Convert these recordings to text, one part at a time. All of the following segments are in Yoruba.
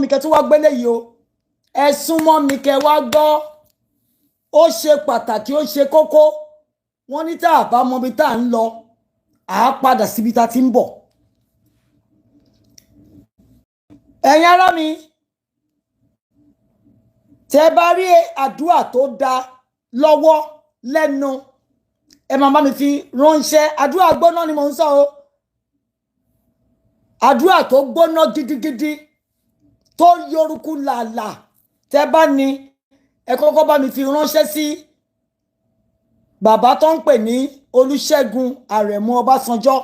Mi kẹ́ tún wá gbélé yìí o. Ẹ súnmọ́ mi kẹ́ wá gbọ́. Ó ṣe pàtàkì, ó ṣe kókó. Wọ́n ní tá a bá mọ ibi tá à ń lọ, à á padà síbi tá a ti ń bọ̀. Ẹ̀yin ará mi, tẹ́ bá rí àdúrà tó dáa lọ́wọ́ lẹ́nu, ẹ máa bá mi fi ránṣẹ́. Àdúrà gbóná ni mò ń sọ o, àdúrà tó gbóná gidigidi, tó yorùkú làlà. Tẹ́ bá ní, ẹ kọ́kọ́ bá mi fi ránṣẹ́ sí bàbá tó ń pè ní Olúṣẹ́gun Àrẹ̀mú Ọbásanjọ́.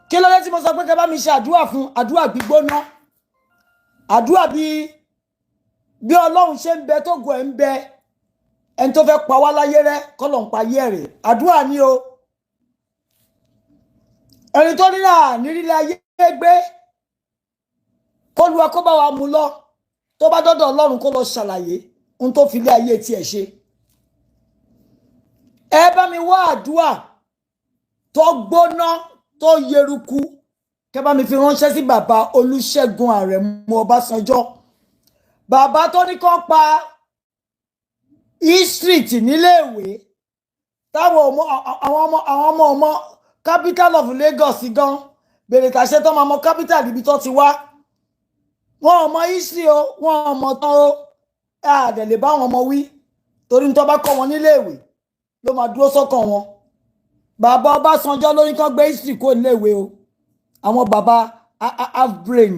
Kí ló dé tí mo sọ pé kẹ́ bá mi ṣe àdúrà fún? Àdúrà gbígbóná, àdúrà bíi bí Ọlọ́run ṣe ń bẹ tó gùn ẹ̀ ń bẹ, ẹni tó fẹ́ pa wá láyé rẹ kọ́lọ̀ ń pa ayé rẹ̀. Àdúrà ni o. Ẹni tó ní náà nírílẹ̀ ayé gbé, kó lu kó bá wa mú lọ. Tó bá dọ́dọ̀ Ọlọ́run, kó lọ ṣàlàyé ohun tó fi lé ayé tiẹ̀ ṣe. Ẹ bá mi wá àdúrà tó gbóná, tó yeruku, kẹ́ bá mi fi ránṣẹ́ sí bàbá Olúṣẹ́gun Àrẹ̀mú Ọbásanjọ́, bàbá tó ní kó pa history níléèwé, táwọn ọmọ àwọn ọmọ capital of Lagos gan bèrè tàṣẹ tó máa mọ capital ibi tó ti wá. Wọn ò mọ history o, wọn ò mọ tán o. Ẹ àdẹ̀ lè bá wọn ọmọ wí, torí ní tó bá kọ́ wọn níléèwé ló máa dúró sọ́kàn wọn. Bàbá Ọbásanjọ́ ló ní kán gbé history kó níléèwé o. Àwọn bàbá half brain,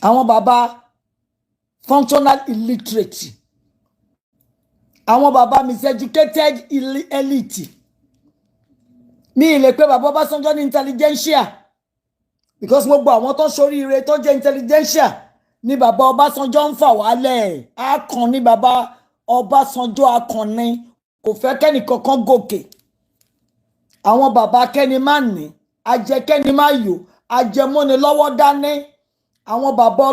àwọn bàbá functional illiterate, àwọn bàbá miseducated elite. Mi ì lè pe bàbá Ọbásanjọ́ ní intelligentsia, because gbogbo àwọn tó ṣoríire, tó jẹ́ intelligentsia, ní bàbá Ọbásanjọ́ ń fà wálẹ̀. Akànni bàbá Ọbásanjọ́, akànni, kò fẹ́ kẹ́nìkankan gòkè. Àwọn bàbá kẹ́ni má ní, ajẹkẹ́ni má yò, ajẹmọ́ni lọ́wọ́ dání, àwọn bàbá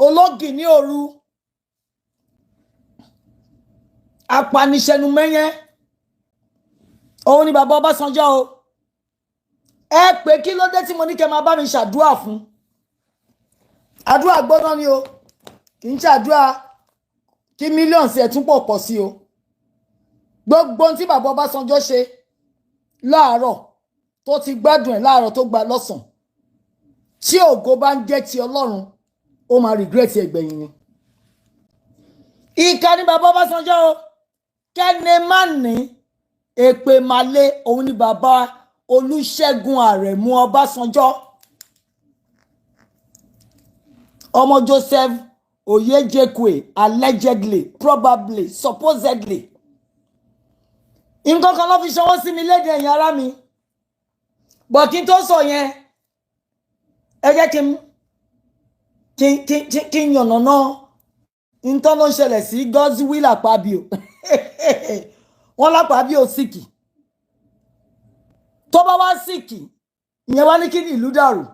ológì ní òru, apaniṣẹnumẹ́yẹ, òun ni bàbá Ọbásanjọ́ o. Ẹ pé kí ló dé tí mo ní kẹ́ máa bá mi ṣàdúrà fún? Àdúrà gbọ́dọ̀ ni o, kì í ṣàdúrà kí millions ẹ̀ tún pọ̀ pọ̀ sí o. Gbogbo ohun tí bàbá Ọbásanjọ́ ṣe láàárọ̀, tó ti gbádùn ẹ̀ láàárọ̀, tó gba lọ́sàn, tí ògo bá ń jẹ́ ti Ọlọ́run, ó máa regret ẹgbẹ̀yìn ni. Ìkà ni bàbá Ọbásanjọ́ o. Kẹ́ni má ní èpè màlẹ, òun ni bàbá Olúṣẹ́gun Àrẹ̀mú Ọbásanjọ́, ọmọ Joseph Oyejekwe, allegedly, probably, supposedly. Nǹkan kan ló fi ṣọwọ́ sí mi léde, ẹ̀yìn ara mi bọ̀. Kí n tó sọ yẹn, ẹ jẹ́ kí n yànnàná nǹkan ló ń ṣẹlẹ̀ sí Godswill Akpabio. Wọ́n l'Akpabio sick. Tó bá wá sick, ìyẹn wá ní kí ní ìlú dàrú?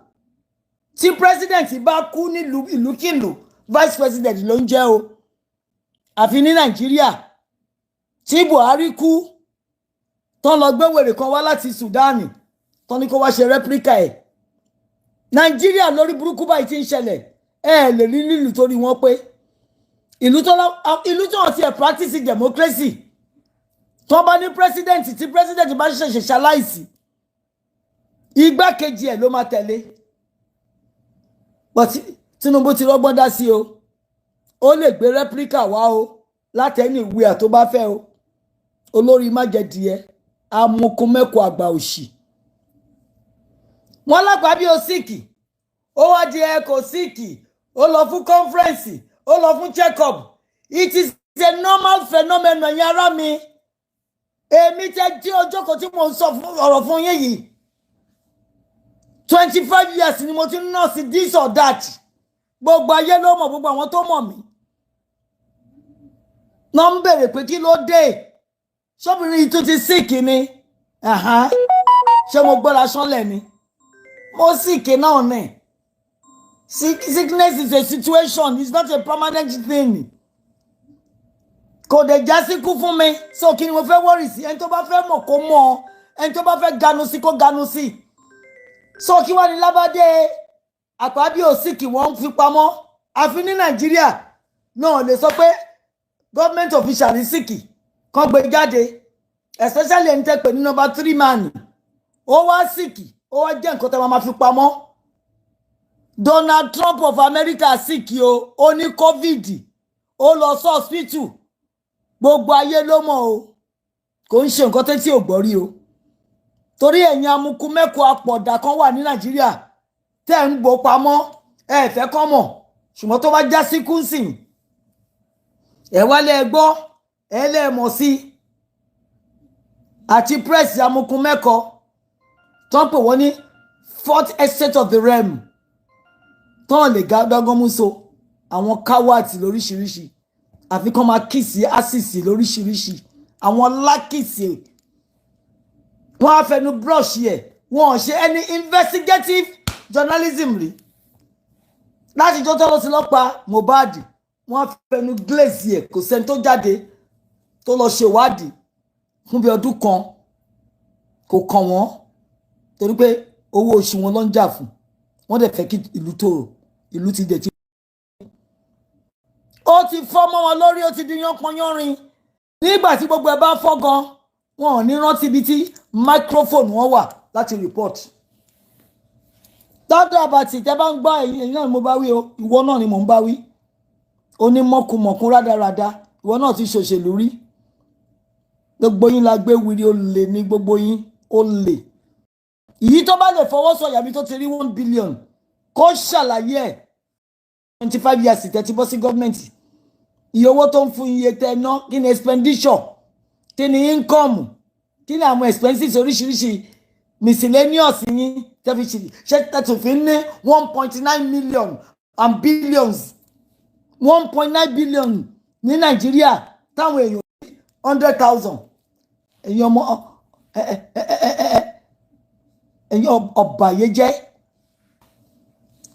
Tí president bá kú nílùú ìlúkìlú, vice president ló ń jẹ́ o. Àfi ní Nàìjíríà, tí Buhari kú tán, lọ gbé wèrè kan wá láti Sudan, tán ní kó wá ṣe replica ẹ̀. Nàìjíríà lórí burúkú báyìí ti ń ṣẹlẹ̀. Ẹ lè rí nílùú torí wọ́n pé ìlú tó wọ́n ti ẹ̀ practice democracy, tó bá ní president, tí president bá ṣẹ̀ṣẹ̀ ṣaláìsí, igbákejì ẹ̀ ló máa tẹ̀lé. But Tinubu ti rọ́gbọ́n dá sí o. Ó lè gbé replica wá o látẹ̀yìn ìwé tó bá fẹ́ o. Olórí májẹ̀díẹ̀, amukumẹ́kọ̀, àgbà òṣì. Wọ́n l'Akpabio sick, ó wá di ẹ kò sick, ó lọ fún conference, ó lọ fún check up. It is a normal phenomenon yẹn. Ara mi, èmi tẹ tí ọjọ́ kan tí mo ń sọ ọ̀rọ̀ fún yín yìí, 25 years ni mo ti ń nurse this or that. Gbogbo ayé ló mọ̀, gbogbo àwọn tó mọ̀ mí náà ń béèrè pé kí ló dé, ṣọ́bìnrin yìí tún ti sick ni? Ṣé mo gbọ́ra sánlẹ̀ ni? Mo sick náà ni. Sickness is a situation, it's not a permanent thing. Kò dẹ̀ já sí kú fún mi, so kí ni mo fẹ́ worry sí? Ẹni tó bá fẹ́ mọ̀, kó mọ̀. Ẹni tó bá fẹ́ ganu sí, kó ganu sí. So kí wàá ní lábàdé? Akpabio sick, wọ́n ń fi pamọ́. Àfi ní Nàìjíríà náà lè sọ pé government official ní sick kan gbé jáde, especially ẹni tẹ́ pè ní number three man. Ó wá sick, ó wá jẹ́ nǹkan tẹ́ máa fi pamọ́. Donald Trump of America sick o, ó ní COVID, ó lọ sí hospital, gbogbo ayé ló mọ̀ o. Kò ń ṣe nǹkan tẹ́tí ò gbọ́ rí o, torí ẹ̀yin amukumẹ́kọ̀ọ́ apọ̀dà kan wà ní Nàìjíríà tẹ́ ń gbó pamọ́, ẹ fẹ́ kọ́ mọ̀. Ṣùgbọ́n tó bá já sí kúnsìn, ẹ wálé, ẹ gbọ́, ẹ lẹ́ẹ̀mọ̀ sí àti press amukumẹ́kọ̀ọ́ tó ń pè wọ́n ní fourth estate of the realm, tó ń lè dọ́gán mú so àwọn cowards lóríṣiríṣi, àfi kán máa kiss asses lóríṣiríṣi. Àwọn lackeys, wọ́n á fẹnu brush ẹ̀. Wọ́n ò ṣe any investigative journalism rí láti jọ́ tó lọ sí lọ́pa Mohbad. Wọ́n á fẹnu glaze ẹ̀. Kò sẹ́ni tó jáde tó lọ ṣèwádìí fún bí ọdún kan. Kò kàn wọ́n, torí pé owó oṣù wọn ló ń jà fún. Wọ́n dẹ̀ fẹ́ kí ìlú tòrò. Ìlú ti dẹ̀ ti, ó ti fọ́ mọ́ wọn lórí, ó ti di yánpọnyánrin. Nígbà tí gbogbo ẹ bá fọ́ gan, wọn ò ní rántí ibi tí microphone wọn wà láti report. Dọ́dọ̀ àbàtì, tẹ́ bá ń gbọ́, ẹ̀yin náà ni mo bá wí o. Ìwọ náà ni mò ń bá wí, onímọ̀kùmọ̀kùn rádaràda. Ìwọ náà ti ṣòṣèlú rí. Gbogbo yín la gbé wiri. Olè ní gbogbo yín, olè. Ìyí tó bá lè fọwọ́ sọ̀yà bí tó ti rí 1 billion, kó ṣàlàyé ẹ̀. 25 years tẹ́tí bọ́ sí gọ́ọ̀mẹ̀ntì, iye owó tó ń fún, iye tẹ́ ná, kí ni expenditure, kí ni income, kí ni àwọn expenses oríṣiríṣi miscellaneous yín tẹ́ fi ṣe tẹ́tù fi ní 1.9 million and billions, 1.9 billion ní Nàìjíríà, táwọn èèyàn 100,000. Ẹ̀yin ọmọ, ẹ̀yin ọ̀bàyéjẹ́.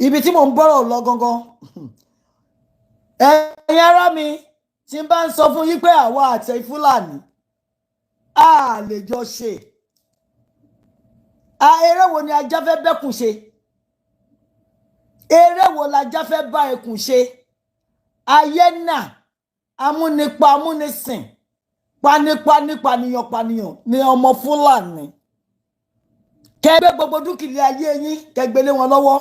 Ibi tí mò ń bọ̀rọ̀ lọ gangan, ẹ̀yin ará mi, tí n bá ń sọ fún yín pé àwa àti Fúlàní a lè jọ ṣe a. Eré wo ni ajá fẹ́ bẹ́kùn ṣe? Eré wo lajá fẹ́ bá ẹkùn ṣe? Ayé náà, amúnipa amúnisìn, panipani, pànìyàn pànìyàn ni ọmọ Fúlàní. Kẹgbẹ́ gbogbo dúkìá ayé yín, kẹgbẹ́ lé wọn lọ́wọ́,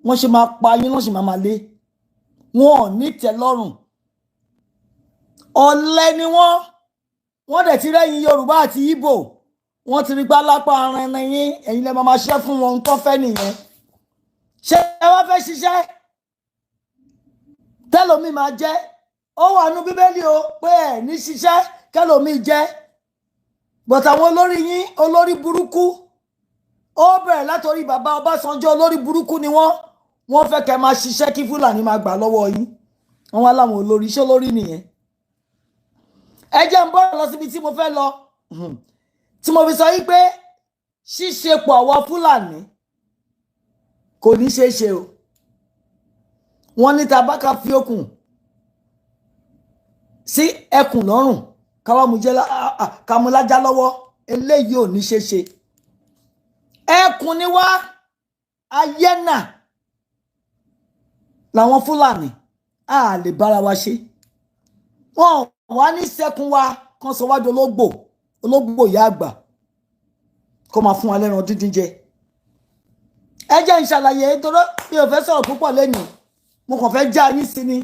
wọ́n ṣe máa pa yín, wọ́n sì máa lé wọn ò ní tẹ́lọ́rùn. Ọ̀lẹ ni wọ́n. Wọ́n dẹ̀ ti rẹ́yìn Yorùbá àti Ìgbò, wọ́n ti rí gbá lápá arinrin yín. Ẹ̀yin lẹ́ máa ṣiṣẹ́ fún wọn tó fẹ́ nìyẹn. Ṣé ẹ wá fẹ́ ṣiṣẹ́ tẹ́lómi máa jẹ́? Ó wà nú Bíbélì o pé ẹ̀ ní ṣiṣẹ́ kẹ́lómi jẹ́. But àwọn olórí yín, olórí burúkú, ó bẹ̀rẹ̀ látòrí bàbá Ọbásanjọ́, olórí burúkú ni wọ́n. Wọ́n fẹ́ kẹ́ máa ṣiṣẹ́ kí Fúlàní máa gbà lọ́wọ́ yín. Wọ́n wá láwọn olórí. Iṣẹ́ olórí nìyẹn. Ẹ jẹ́ ń bọ́rọ̀ lọ síbi tí mo fẹ́ lọ, tí mo fi sọ yí pé ṣíṣepọ̀ àwa Fúlàní kò ní ṣeé ṣe o. Wọ́n ní tá a bá ká fi okùn sí ẹkùn lọ́rùn, káwá mú jẹ́ kàmúlájà lọ́wọ́, eléyìí ò ní ṣeé ṣe. Ẹkùn ni wá, ayẹ́nà làwọn Fúlàní, a lè bára wa ṣe. Wọn wá ní sẹ́kùn wa kan sọ wájú ológbò, ológbò ìyá àgbà kó máa fún wa lẹ́ran dídín jẹ. Ẹ jẹ́ n ṣàlàyé, torí mi ò fẹ́ sọ̀rọ̀ púpọ̀ lẹ́nu. Mo kàn fẹ́ já yín sí ni.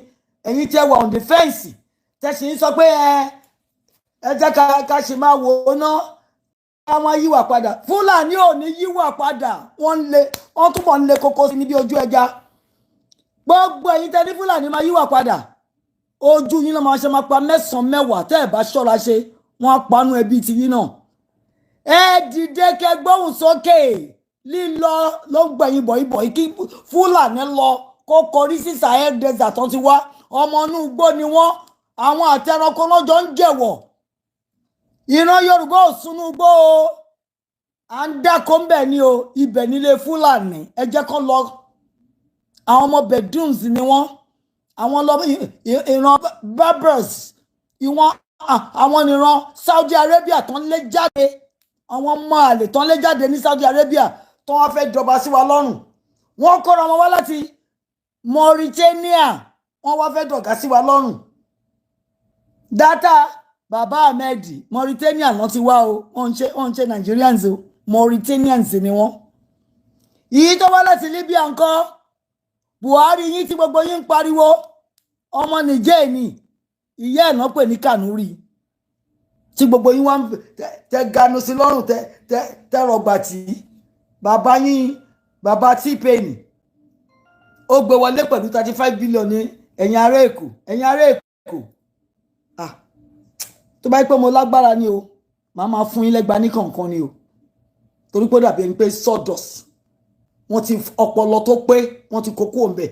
Ẹ̀yin tẹ́ wà on the fence, tẹ́ sì ń sọ pé ẹ jẹ́ ká ṣe máa wò ó ná, káwọn yíwà padà. Fúlàní ò ní yíwà padà. Wọ́n ń le, wọ́n túbọ̀ ń le koko sí ní bí ojú ẹja. Gbogbo ẹ̀yin tẹ́ ní Fúlàní máa yíwà padà, ojú yín ló máa ṣe máa pa mẹ́sàn-án mẹ́wàá. Tẹ́ ẹ̀ bá ṣọ́ra ṣe, wọ́n á panú ẹbí tiyín náà. Ẹ dìde, kẹ́ gbóhùn sókè. Lílọ ló ń gbẹ̀yìn bọ̀yìbọ̀yì. Kí Fúlàní lọ, kó kọrí sí Sahel Desert tó ti wá. Ọmọ inú igbó ni wọ́n, àwọn àti ẹranko lọ́jọ́ ń jẹ̀wọ̀. Ìran Yorùbá ò sunú igbó o, à ń dáko ń bẹ̀ ni o. Ibẹ̀ nílé Fúlàní. Ẹ jẹ́ kán lọ. Àwọn ọmọ Bedouins ni wọ́n, àwọn lọ ìran Berbers ìwọ̀n, àwọn ìran Saudi Arabia tó ń lé jáde, àwọn ọmọ àlè tó ń lé jáde ní Saudi Arabia tó wọ́n fẹ́ jọba sí wa lọ́rùn. Wọ́n kóra wọn wá láti Mauritania, wọ́n wá fẹ́ dọ̀gá sí wa lọ́rùn. Dátà bàbá Ahmed, Mauritania ló ti wá o. Wọ́n ń ṣe Nigerians o, Mauritanians ni wọ́n. Yìí tó wá láti Libya ńkọ́? Buhari yín tí gbogbo yín ń pariwo, ọmọ Niger ni. Ìyá ẹ̀ náà pè ní Kanuri, tí gbogbo yín wá ń tẹ ganu sí lọ́rùn, tẹ rọgbà tí bàbá yín, bàbá T-Pain, ó gbé wọlé pẹ̀lú 35 billion ní. Ẹ̀yin ará Èkó, ẹ̀yin ará Èkó, ah, tó bá yẹ pé mo lágbára ni o, màá máa fún yín lẹ́gba ní kọ̀ọ̀kan ni o, torí pé ó dàbí ẹni pé sawdust, wọ́n ti ọpọlọ tó pé, wọ́n ti kókó òǹbẹ̀.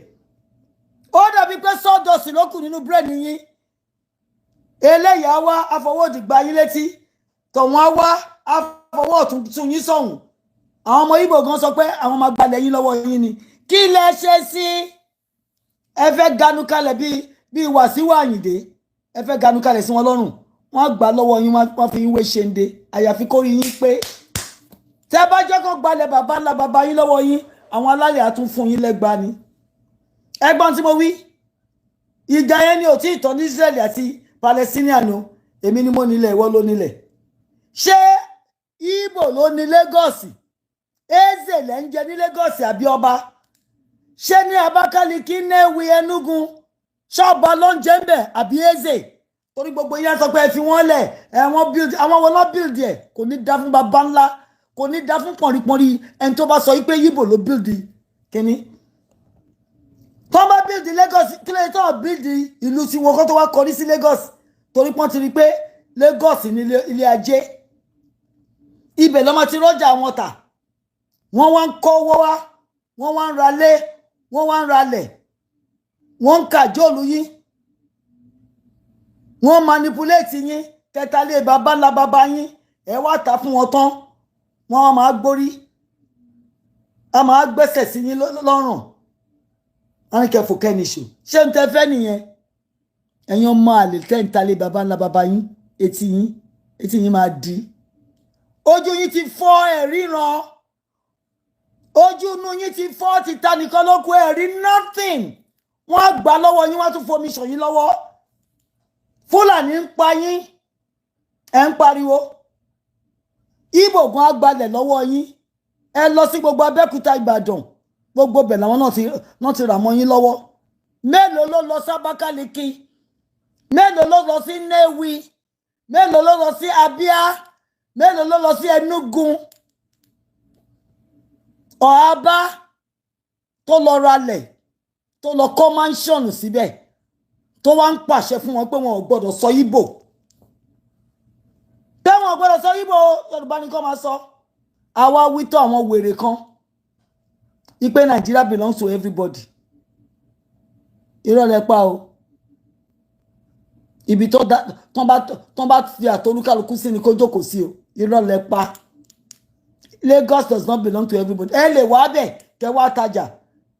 Ó dàbí pé sawdust ló kù nínú brain yín. Eléyìí á wá afọwọ́dì gba yín létí, tọ̀wọ́n á wá afọwọ́ ọ̀tún tún yín sọ̀hún. Àwọn ọmọ Ìgbò gan sọ pé àwọn máa gbalẹ̀ yín lọ́wọ́ yín ni. Kí lẹ ṣe sí? Ẹ fẹ́ ganu kalẹ̀ bíi Wàsíù Àyìndé, ẹ fẹ́ ganu kalẹ̀ sí wọn lọ́rùn. Wọ́n gbà lọ́wọ́ yín, wọ́n fi yín wé ṣende. Àyàfi kórí yín pé tẹ́ bá jẹ́ kó gbalẹ̀ bàbá ńlá bàbá yín lọ́wọ́ yín, àwọn alálẹ̀ á tún fún yín lẹ́gba ni. Ẹgbọ́n tí mo wí, ìjà yẹn ni ò tí ì tán ní Israel àti Palestinian o. Èmi ni mo nílẹ̀, ìwọ ló nílẹ̀. Ṣé Ìgbò ló ní Lagos? Eze lẹ́ ń jẹ ní Lagos àbí ọba? Ṣé ní Abakaliki, Nnewi, Enugu, ṣọ́ọ̀bà ló ń jẹ́ ń bẹ̀ àbí eze? Torí gbogbo yẹn sọ pé ẹ fi wọ́n lẹ̀, ẹ wọ́n build. Àwọn wo lọ́ build ẹ̀? Kò ní dá fún baba ńlá, kò ní dá fún pọ̀nrípọ̀nrí ẹni tó bá sọ yìí pé Yíbò ló build kínní. Tó bá build Lagos, kílẹ̀ tó build ìlú tí wọn kó tó wá kọrí sí Lagos? Torí pọ́n ti rí pé Lagos ní ilé ajé, ibẹ̀ lọ́mọ ti rọ́jà wọn tà. Wọ́n wá ń kówó wá, wọ́n wá ń ralé, wọ́n wá ń ralẹ̀, wọ́n ń kàjóòlù yín, wọ́n manipulate yín kẹta lé baba ńlá baba yín. Ẹ wá ta fún wọn tán, wọ́n á máa gbórí, a máa gbẹ́sẹ̀ sí yín lọ́rùn. Wọ́n ní kẹfò kẹ́nìṣó. Ṣé ń tẹ́ fẹ́ nìyẹn? Ẹ̀yin ọmọ àlè tẹ́ ń talé baba ńlá baba yín, etí yín, etí yín máa di. Ojú yín ti fọ́, ẹ̀ ríran. Ojú inú yín ti fọ́, ti ta nìkan ló kú, ẹ̀ rí nothing. Wọ́n á gbà lọ́wọ́ yín, wọ́n á tún fomi ṣàn yín lọ́wọ́. Fúlàní ń pa yín, ẹ̀ ń pariwo. Ìgbò gan á gbalẹ̀ lọ́wọ́ yín. Ẹ lọ sí gbogbo Abẹ́òkúta, Ìbàdàn, gbogbo bẹ̀ làwọn náà ti rà mọ́ yín lọ́wọ́. Mélòó ló lọ sí Abakaliki? Mélòó ló lọ sí Nnewi? Mélòó ló lọ sí Abia? Mélòó ló lọ sí Enugu, Ọ̀hábá, tó lọ ralẹ̀, tó lọ kọ́ mansion síbẹ̀, tó wá ń pàṣẹ fún wọn pé wọn ò gbọ́dọ̀ sọ Ìgbò, pé wọn ò gbọ́dọ̀ sọ Ìgbò, Yorùbá ni kò máa sọ? Àwa wítọ́ àwọn wèrè kan ipe Nigeria belongs to everybody. Irọ́ lẹ pa o. Ibi tó tán bá fi àtolúkálukú sí ni kó jókòó sí o. Irọ́ lẹ pa. Lagos does not belong to everybody. Ẹ lè wá bẹ̀ kẹ wá tajà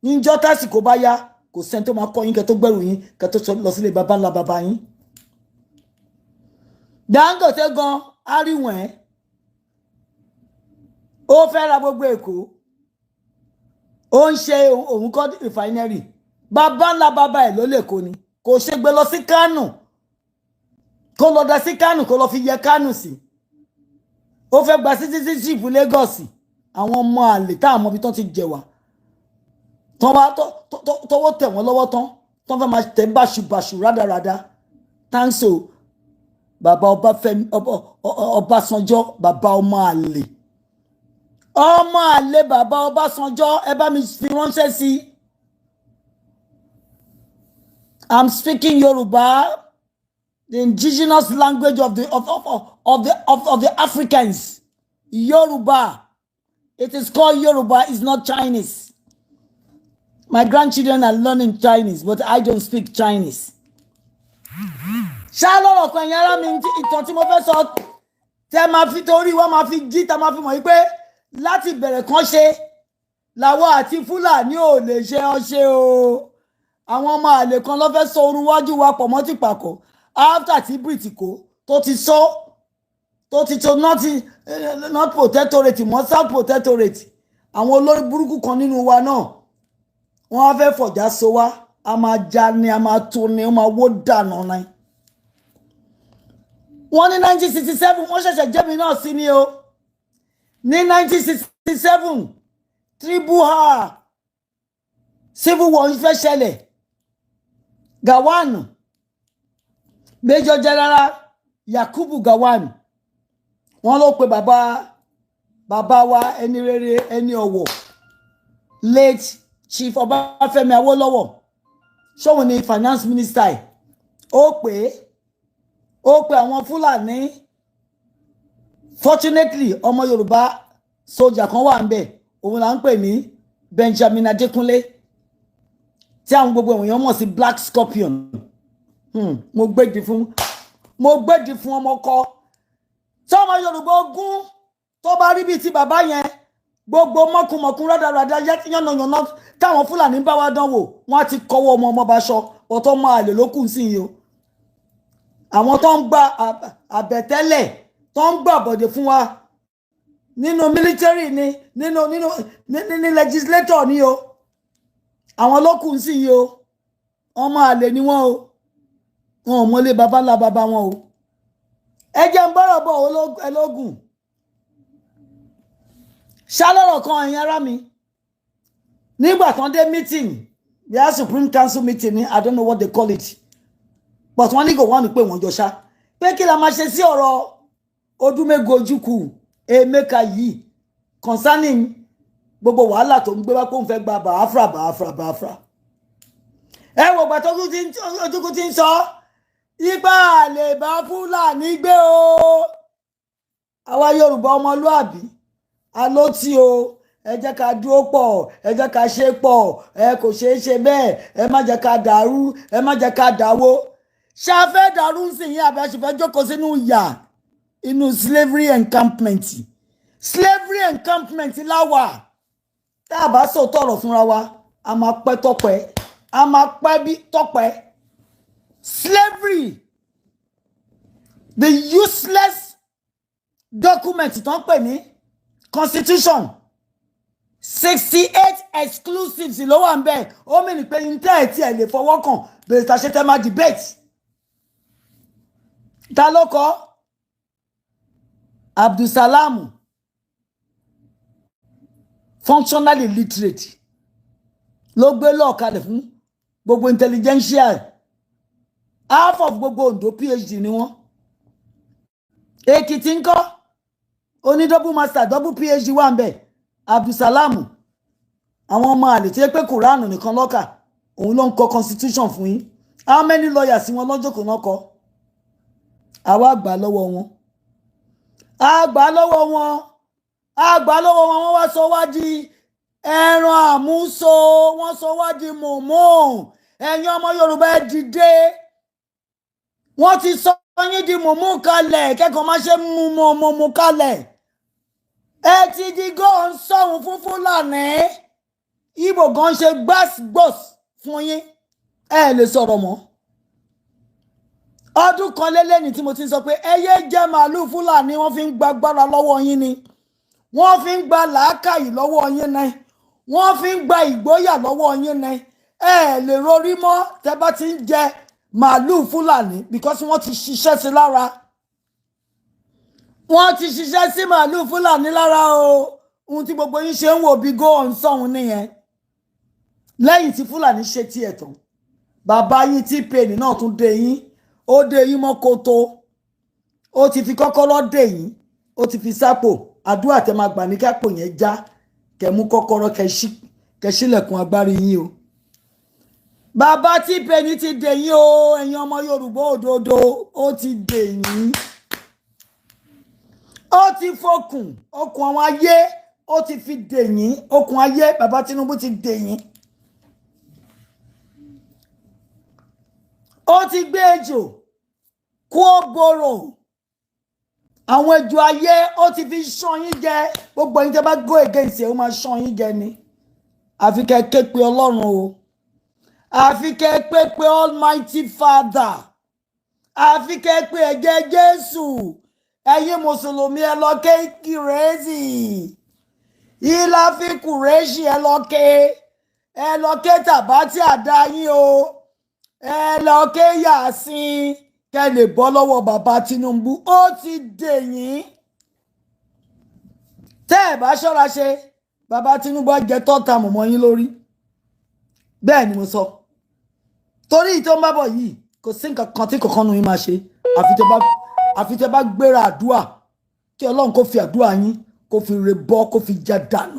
níjọ́ tásìkò bá yá. Kò sẹ́ni tó máa kọ́ yín kẹ tó gbẹ̀rù yín, kẹ tó lọ sílé baba ńlá baba yín. Dangote gan aríwọ̀n ẹ́, ó fẹ́ ra gbogbo Èkó, ó ń ṣe òun kọ́ refinery. Baba ńlá baba ẹ̀ ló lè kó ni. Kò ṣe gbé lọ sí Kánò, kó lọ da sí Kánò, kó lọ fi yẹ Kánò sí. Ó fẹ́ gba citizenship Lagos. Àwọn ọmọ àlè tá àmọ́ ibi tán ti jẹ̀wà tán, wá tọwọ́ tẹ̀ wọ́n lọ́wọ́ tán, tán fẹ́ máa tẹ̀ báṣubàṣu rádaràda. Thanks o, bàbá Ọbáfẹ́mi Ọbásanjọ́, bàbá ọmọ àlè, ọmọ àlè bàbá Ọbásanjọ́. Ẹ bá mi fi ránṣẹ́ sí i. I'm speaking Yoruba, the indigenous language of the Africans. Yoruba. It is called Yoruba, it's not Chinese. My grandchildren are learning Chinese, but I don't speak Chinese. Ṣá lọ́rọ̀ kan, ẹ̀yin ará mi, ìtàn tí mo fẹ́ sọ tẹ́ máa fi torí wọ́n máa fi jí, tá máa fi mọ̀ wípé láti bẹ̀rẹ̀ kan ṣe làwọn àti Fúlàní ò lè ṣe ọṣẹ o. Àwọn ọmọ àlè kan ló fẹ́ sọ orun wájú wa pọ̀ mọ́ tìpàkọ́. After tí British tó ti sọ, tó ti tó not protectorate mọ́, South Protectorate, àwọn olórí burúkú kan nínú wa náà. Wọ́n á fẹ́ fọ̀já so wá, a máa já ni, a máa tó ni, ó máa wó dànù ni. Wọ́n ní 1967, wọ́n ṣẹ̀ṣẹ̀ jẹ́mi náà sí ni o. Ní 1967, tribal civil war ń fẹ́ ṣẹlẹ̀. Gowon, Major General Yakubu Gowon, wọ́n ló pe bàbá bàbá wa, ẹni rere, ẹni ọ̀wọ̀, late Chief Ọbáfẹ́mi Awólọ́wọ̀, ṣóun ni finance minister ẹ̀. Ó pè é, ó pe àwọn Fúlàní. Fortunately, ọmọ Yorùbá sójà kan wà ń bẹ̀, òun là ń pè ní Benjamin Adékúnlé, tí àwọn gbogbo èèyàn mọ̀ sí Black Scorpion. Mo gbédi fún ọmọ kọ tí ọmọ Yorùbá ogún tó bá rí bíi ti bàbá yẹn, gbogbo mọ́kùnmọ́kùn rádaràda yánnayànna táwọn Fúlàní bá wa dánwò, wọ́n á ti kọ́wọ́ ọmọ ọmọ bá ṣọ ọ̀tọ̀ máa lè lókùn sí yìí o. Àwọn tó ń gba àbẹ̀tẹ́lẹ̀, tó ń gbà bọ̀dẹ̀ fún wa nínú military ni, nínú ní legislator ni o, àwọn lókùn sí yìí o. Ọmọ àlè ni wọ́n o, wọn ò mọlé baba ńlá baba wọn o. Ẹ jẹ́ ń bọ́rọ̀ bọ̀ ẹlógún ṣálọ́rọ̀ kan. Ẹ̀yin ará mi, nígbà tán dé meeting, their Supreme Council meeting ni, I don't know what they call it, but wọ́n ní kò wọ́n ní pé wọ́n jọ ṣá pé kí la máa ṣe sí ọ̀rọ̀ Odúmẹ́gun Ojukwu Emeka yìí concerning gbogbo wàhálà tó ń gbé wá pé òun fẹ́ gba Biafra, Biafra, Biafra. Ẹ wò gbà tó Ojukwu ti ń sọ ipa lè bá Fúlàní gbé o. Àwa Yorùbá ọmọlúàbí alótí o, ẹ jẹ́ ká dúró pọ̀, ẹ jẹ́ ká ṣe pọ̀. Ẹ kò ṣeé ṣe bẹ́ẹ̀. Ẹ má jẹ́ ká dàrú, ẹ má jẹ́ ká dàwó. Ṣá fẹ́ dàrú sí yín, àbí a ṣe fẹ́ jókòó sínú ìyà, inú slavery encampment? Slavery encampment láwà. Tá a bá sọ tọrọ fúnra wa, a máa pẹ́ tọpẹ́, a máa pẹ́ bí tọpẹ́. Slavery, the useless document tó ń pè ní constitution, 68 exclusives ló wà ń bẹ̀. Ó mìíràn pé ní tẹ́ ẹ̀ tí ẹ̀ lè fọwọ́ kàn bèrè tàṣẹ tẹ́ máa debate. Ta ló kọ? Abdulsalam, functional illiterate, ló gbé lọ́ọ̀kalẹ̀ fún gbogbo intelligentsia. Half of gbogbo Ondo, PhD ni wọ́n. Èkìtì ńkọ́? Oní double master, double PhD wà ń bẹ̀. Abdulsalam, àwọn ọmọ àlè tí ó pé Kùránù nìkan lọ́kà, òun ló ń kọ constitution fún yín. How many lawyers wọn lọ́jọ́ kò náà kọ? Àwa gbà lọ́wọ́ wọn, a gbà lọ́wọ́ wọn, a gbà lọ́wọ́ wọn. Wọ́n wá sọ wá di ẹran àmúso, wọ́n sọ wá di mọ̀mọ́. Ẹ̀yin ọmọ Yorùbá, ẹ dìde. Wọ́n ti sọ yín di mọ̀mọ́ kalẹ̀, kẹ́kọ̀ọ́ má ṣe mú mọ̀mọ́ kalẹ̀. Ẹ ti di gọ́ọ̀n sọ̀hún fún Fúlàní. Ibo gan ṣe gbàsgbòs fún yín, ẹ lè sọ̀rọ̀ mọ́. Ọdún kan lélẹ́ni tí mo ti ń sọ pé ẹ yé jẹ màálùú Fúlàní. Wọ́n fi ń gba agbára lọ́wọ́ yín ni, wọ́n fi ń gba làákàyè lọ́wọ́ yín ni, wọ́n fi ń gba ìgboyà lọ́wọ́ yín ni. Ẹ lè rorí mọ́ tẹ́ bá ti ń jẹ màálùú Fúlàní, because wọ́n ti ṣiṣẹ́ sí lára. Wọ́n ti ṣiṣẹ́ sí màálùú Fúlàní lára o. Ohun tí gbogbo yín ṣe ń wò bí go on sọ̀hún nìyẹn. Lẹ́yìn tí Fúlàní ṣe tiẹ̀ tán, bàbá yín tí pèní náà tún dé yín, ó dé yín mọ́ koto, ó ti fi kọ́kọ́rọ́ dè yín, ó ti fi sápò. Àdúrà tẹ máa gbà ní kápò yẹn já, kẹ mú kọ́kọ́rọ́, kẹ ṣílẹ̀kùn agbárí yín o. Bàbá tí pèní ti dè yín o. Ẹ̀yin ọmọ Yorùbá òdodo, ó ti dè yín, ó ti fokùn okùn àwọn ayé, ó ti fi dè yín. Okùn ayé, bàbá Tinubu ti dè yín. Ó ti gbé ejò kó bòrò, àwọn ejò ayé, ó ti fi ṣán yín jẹ. Gbogbo ẹ̀yin tẹ́ bá go against ẹ̀, ó máa ṣán yín jẹ ni. Àfi kẹ́ ké pe Ọlọ́run o, àfi kẹ́ pé pe Almighty Father, àfi kẹ́ pé ẹ̀jẹ̀ Jésù. Ẹ̀yin mùsùlùmí, ẹ lọ ké kìrẹ́sì ìlàfi kùrẹ́sì, ẹ lọ ké. Ẹ lọ ké tàbátì àdá yín o, ẹ lọ ké Yàsín, kẹ́ lè bọ́ lọ́wọ́ bàbá Tinubu. Ó ti dè yín. Tẹ́ ẹ bá ṣọ́ra ṣe, bàbá Tinubu á jẹ tọ́ta mọ̀mọ́ yín lórí. Bẹ́ẹ̀ ni mo sọ, torí tó ń bá bọ̀ yìí, kò sí nǹkan kan tí kankan nu yín máa ṣe, àfi tẹ́ bá gbéra àdúrà kí Ọlọ́run kó fi àdúrà yín kó fi re bọ́, kó fi já dànù,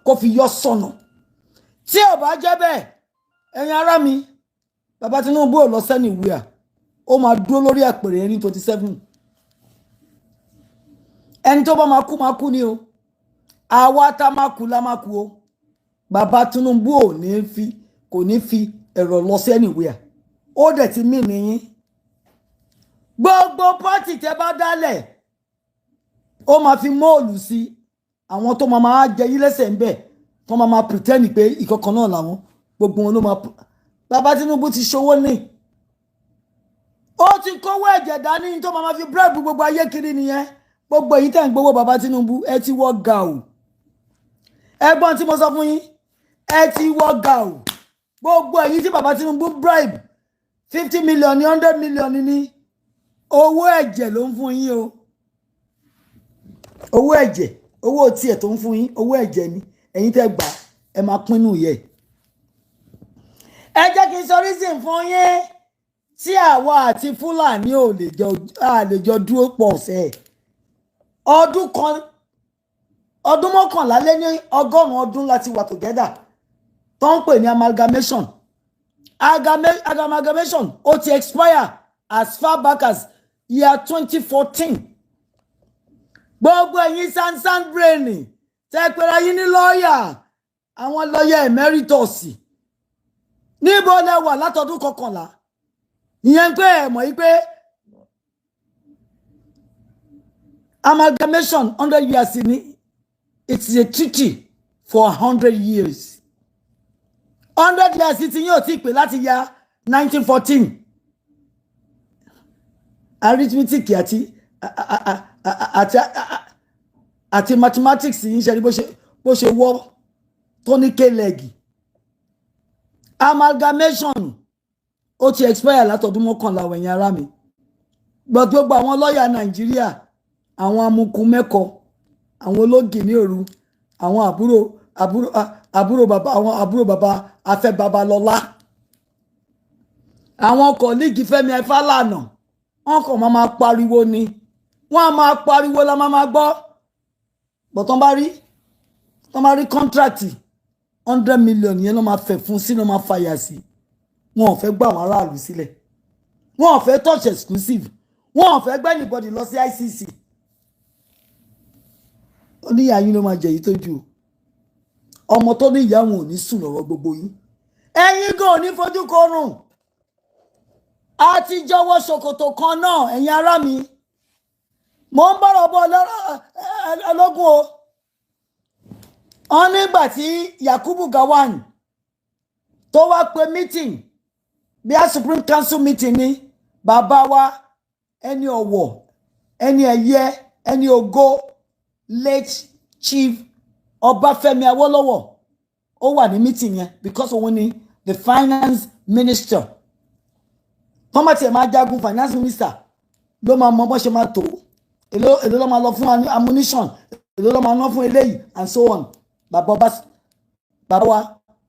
kó fi yọ sọnù. Tí ò bá jẹ́ bẹ́ẹ̀, ẹ̀yin ará mi, bàbá Tinubu ò lọ sẹ́ni ìwé à, ó máa dúró lórí àpèrè ní 27. Ẹni tó bá máa kú máa kú ni o. Àwa tá máa kú la máa kú o. Bàbá Tinubu ò ní fi, kò ní fi ẹ̀rọ lọ sí anywhere. Ó dẹ̀ ti mí nìyín. Gbogbo party tẹ́ bá dálẹ̀, ó máa fi mole sí àwọn tó máa máa jẹ yín lẹ́sẹ̀ ń bẹ̀, tó máa máa pretend pé ìkọ̀kan náà làwọn. Gbogbo wọn ló máa. Bàbá Tinubu ti ṣòwò ní, ó ti kówó ẹ̀jẹ̀ dání tó máa fi bribe gbogbo ayé kiri nìyẹn. Gbogbo èyí tẹ̀ ń gbowó bàbá Tinubu, ẹ ti wọ́ gàù. Ẹgbọ́n tí mo sọ fún yín, ẹ ti wọ́ gàù. Gbogbo èyí tí bàbá Tinubu bribe, 50 million ní, 100 million ní, owó ẹ̀jẹ̀ ló ń fún yín o. Owó ẹ̀jẹ̀, owó tiẹ̀ tó ń fún yín, owó ẹ̀jẹ̀ ni. Ẹ̀yin tẹ́ gbà, ẹ máa pinnu yẹ. Ẹ jẹ́ kí n sọ reason fún yín tí àwa àti Fúlàní ò lè jọ, a lè jọ dúró pọ̀ sẹ́. Ọdún kan, ọdún mọ́kànlá lé ní 100 ọdún láti wà together, tó ń pè ní amalgamation. Amalgamation ó ti expire as far back as year 2014. Gbogbo ẹ̀yin sansan brain tẹ́ pera yín ní lọ́ọ̀yà, àwọn lọ́ọ̀yà emeritus, níbo lẹ wà látọdún 11? Ìyẹn pé ẹ mọ̀ yí pé amalgamation, 100 years ni. It's a treaty for 100 years. 100 years tí yóò ti pè láti ya 1914. Arithmetic àti mathematics yìí ń ṣe ní bó ṣe wọ́ tó ní k-leg. Amalgamation ó ti expire látọdún 11. Ẹ̀yin ará mi, gbogbo àwọn lọ́ọ̀yà Nàìjíríà, àwọn amukun mẹ́kọ, àwọn ológì ní òru, àwọn àbúrò bàbá, àwọn àbúrò bàbá Afẹ́ Babalọ́lá, àwọn colleague Fẹ́mi Fálànà, wọn kàn máa máa pariwo ni. Wọ́n á máa pariwo la máa máa gbọ́ bọ̀. Tán bá rí contract 100 million yẹn ló máa fẹ̀ fún sí, ló máa fàyà sí. Wọn ò fẹ́ gbà àwọn aráàlú sílẹ̀, wọn ò fẹ́ touch exclusive, wọn ò fẹ́ gbé anybody lọ sí ICC. Ó ní ìyá yín ló máa jẹ èyí tó jù o. Ọmọ tó ní ìyá wọn ò ní sùn lọ́rọ̀ gbogbo yín. Ẹ̀yin gan ò ní fojú korùn. A ti jọwọ́ ṣòkòtò kan náà. Ẹ̀yin ará mi, mò ń bọ̀rọ̀ bọ̀ ọlọ́gùn o. Wọ́n nígbà tí Yakubu Gowon tó wá pe meeting, bí a Supreme Council meeting ni, bàbá wa, ẹni ọ̀wọ̀, ẹni ẹ̀yẹ, ẹni ògo, late Chief Ọbáfẹ́mi Awólọ́wọ̀, ó wà ní meeting yẹn because òun ni the finance minister. Tọ́mọ̀ tiẹ̀ máa jagun, finance minister ló máa mọ bó ṣe máa tó, èló èló ló máa lọ fún ammunition, èló ló máa ná fún eléyìí and so on. Bàbá ọba, bàbá wa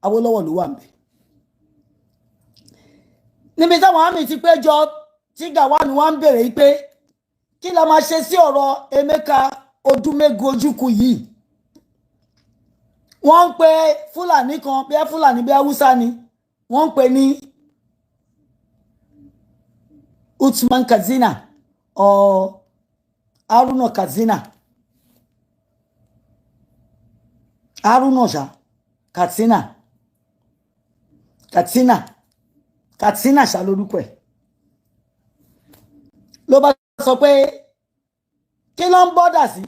Awólọ́wọ̀ ló wà níbẹ̀. Níbi táwọn army ti péjọ, tí Gowon wá ń béèrè yìí pé kí la máa ṣe sí ọ̀rọ̀ Emeka Odúmẹ́gun Ojukwu yìí, wọ́n ń pe Fúlàní kan, bí Fúlàní bí Haúsá ni, wọ́n ń pè ní Uthman Katsina or Haruna Katsina, Haruna ṣá, Katsina, Katsina, Katsina ṣá lórúkọ ẹ̀. Ló bá sọ pé kí ló ń bọ́dà sí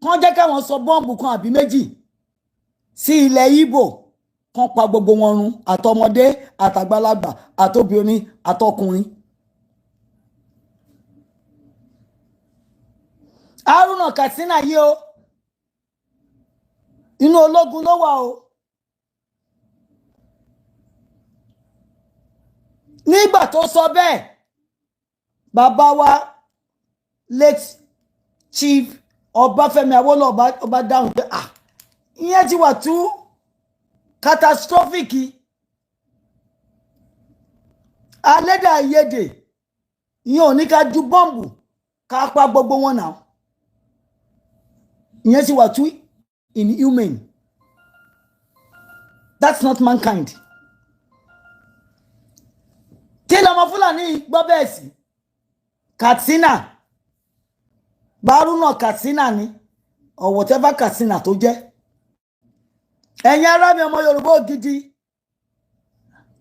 kán jẹ́ káwọn sọ bọ́ǹbù kan àbí méjì sí ilẹ̀ Ìgbò, kán pa gbogbo wọn run, àtọmọdé àtàgbàlagbà àtobìnrin àtọkùnrin. Haruna Katsina yìí o, inú ológun ló wà o. Nígbà tó sọ bẹ́ẹ̀, bàbá wa, late Chief Ọbáfẹ́mi Awólọ́wọ̀, ọba dáhùn pé, ah, ìyẹn ti wà too catastrophic. Alédè àìyedè ìyẹn ò ní ká ju bọ́ǹbù ká pa gbogbo wọn náà. Ìyẹn ti wà too inhumane. That's not mankind. Kí lọmọ Fúlàní gbọ́ bẹ́ẹ̀ sí? Katsina, Baruna Katsina ni or whatever Katsina tó jẹ́. Ẹ̀yin ará mi, ọmọ Yorùbá ògidì,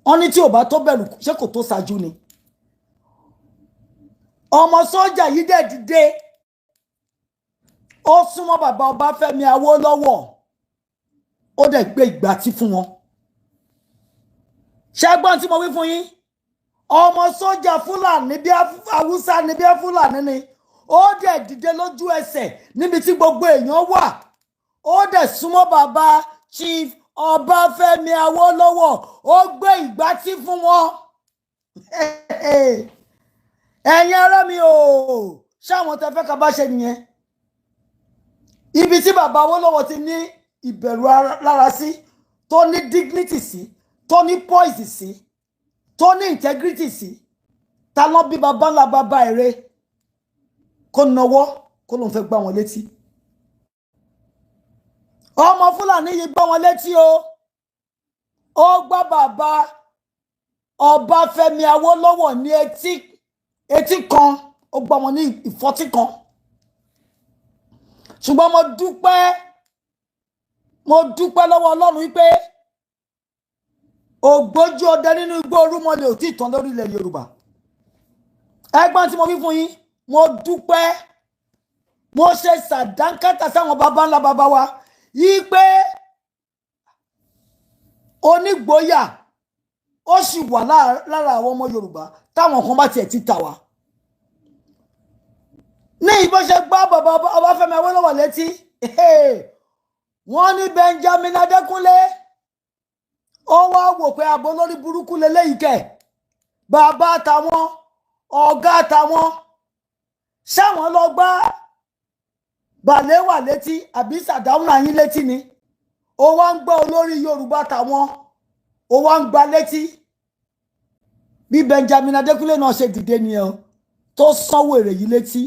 wọ́n ní tí ò bá tó bẹ̀rù, ṣé kò tó ṣáájú ni? Ọmọ sójà yìí dẹ̀ dìde, ó súnmọ́ bàbá Ọbáfẹ́mi Awólọ́wọ̀, ó dẹ̀ gbé ìgbátí fún wọn. Ṣẹ́gbọ́n tí mo wí fún yín? Ọmọ sójà Fúlàní, bí Haúsá ni, bí Fúlàní ni, ó dẹ̀ dìde lójú ẹsẹ̀ níbi tí gbogbo èèyàn wà, ó dẹ̀ súnmọ́ bàbá Chief Ọbáfẹ́mi Awólọ́wọ̀, ó gbé ìgbátí fún wọn. Ẹ̀yin ará mi o, ṣáwọn tẹ fẹ́ ká bá ṣe nìyẹn? Ibi tí bàbá Awólọ́wọ̀ ti ní ìbẹ̀rù lára sí, tó ní dignity sí, tó ní poise sí, tó ní integrity sí, ta ló bí bàbá ńlá bàbá èrè kó nawọ́ kó lóun fẹ́ gbá wọn létí? Ọmọ Fúlàní yìí gbá wọn létí o. Ó gbá bàbá Ọbáfẹ́mi Awólọ́wọ̀ ní etí, etí kan. Ó gbá wọn ní ìfọ́tí kan. Ṣùgbọ́n mo dúpẹ́, mo dúpẹ́ lọ́wọ́ Ọlọ́run wípé ògbójú ọdẹ nínú igbó orúmọlẹ̀ ò tí ì tán lórí ilẹ̀ Yorùbá. Ẹgbọ́n tí mo wí fún yín? Mo dúpẹ́, mo ṣe sàdánkátà sáwọn baba ńlá baba wa yí pé onígboyà ó sì wà lára àwọn ọmọ Yorùbá, táwọn kan bá tiẹ̀ ti tà wá. Ní ìbọn ṣe gbá bàbá Ọbáfẹ́mi Awólọ́wọ̀ létí, wọ́n ní Benjamin Adékúnlé ó wá wò pé àbọ̀ lórí burúkú leléyìí kẹ̀, bàbá táwọn, ọ̀gá táwọn, ṣáwọn lọ gbá Bàléwà létí àbí Sàdáúnà yín létí ni? Ó wá ń gbọ́ olórí Yorùbá táwọn, ó wá ń gba létí. Bí Benjamin Adékúnlé náà ṣe dìde nìyẹn o, tó sanwó èrè yìí létí.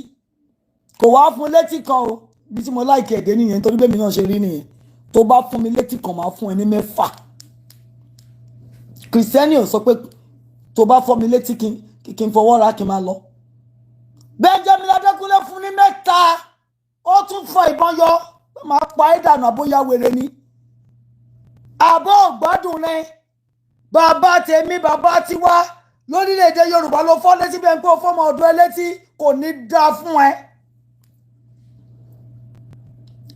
Kò wá fún létí kan o. Bí tí mo like ẹ̀dẹ́ nìyẹn, nítorí bẹ́ẹ̀ mi náà ṣe rí nìyẹn. Tó bá fún mi létí kan, máa fún ẹ ní 6. Kìrìsìtẹ́nì ò sọ pé tó bá fọ́ mi létí kí n fọwọ́ ra kí n máa lọ. Benjamin Adékúnlé fún ní 3, ó tún fọ ìbọn yọ, máa pa ẹ́ dànù. Àbóyá wèrè ni, àbọ̀ ògbádùn ni. Bàbá tèmi, bàbá tiwa lórílẹ̀‐èdè Yorùbá ló fọ́ létí bẹ́ẹ̀ pé ó fọ́mọ ọ̀dọ́ ẹ létí, kò ní dáa fún ẹ.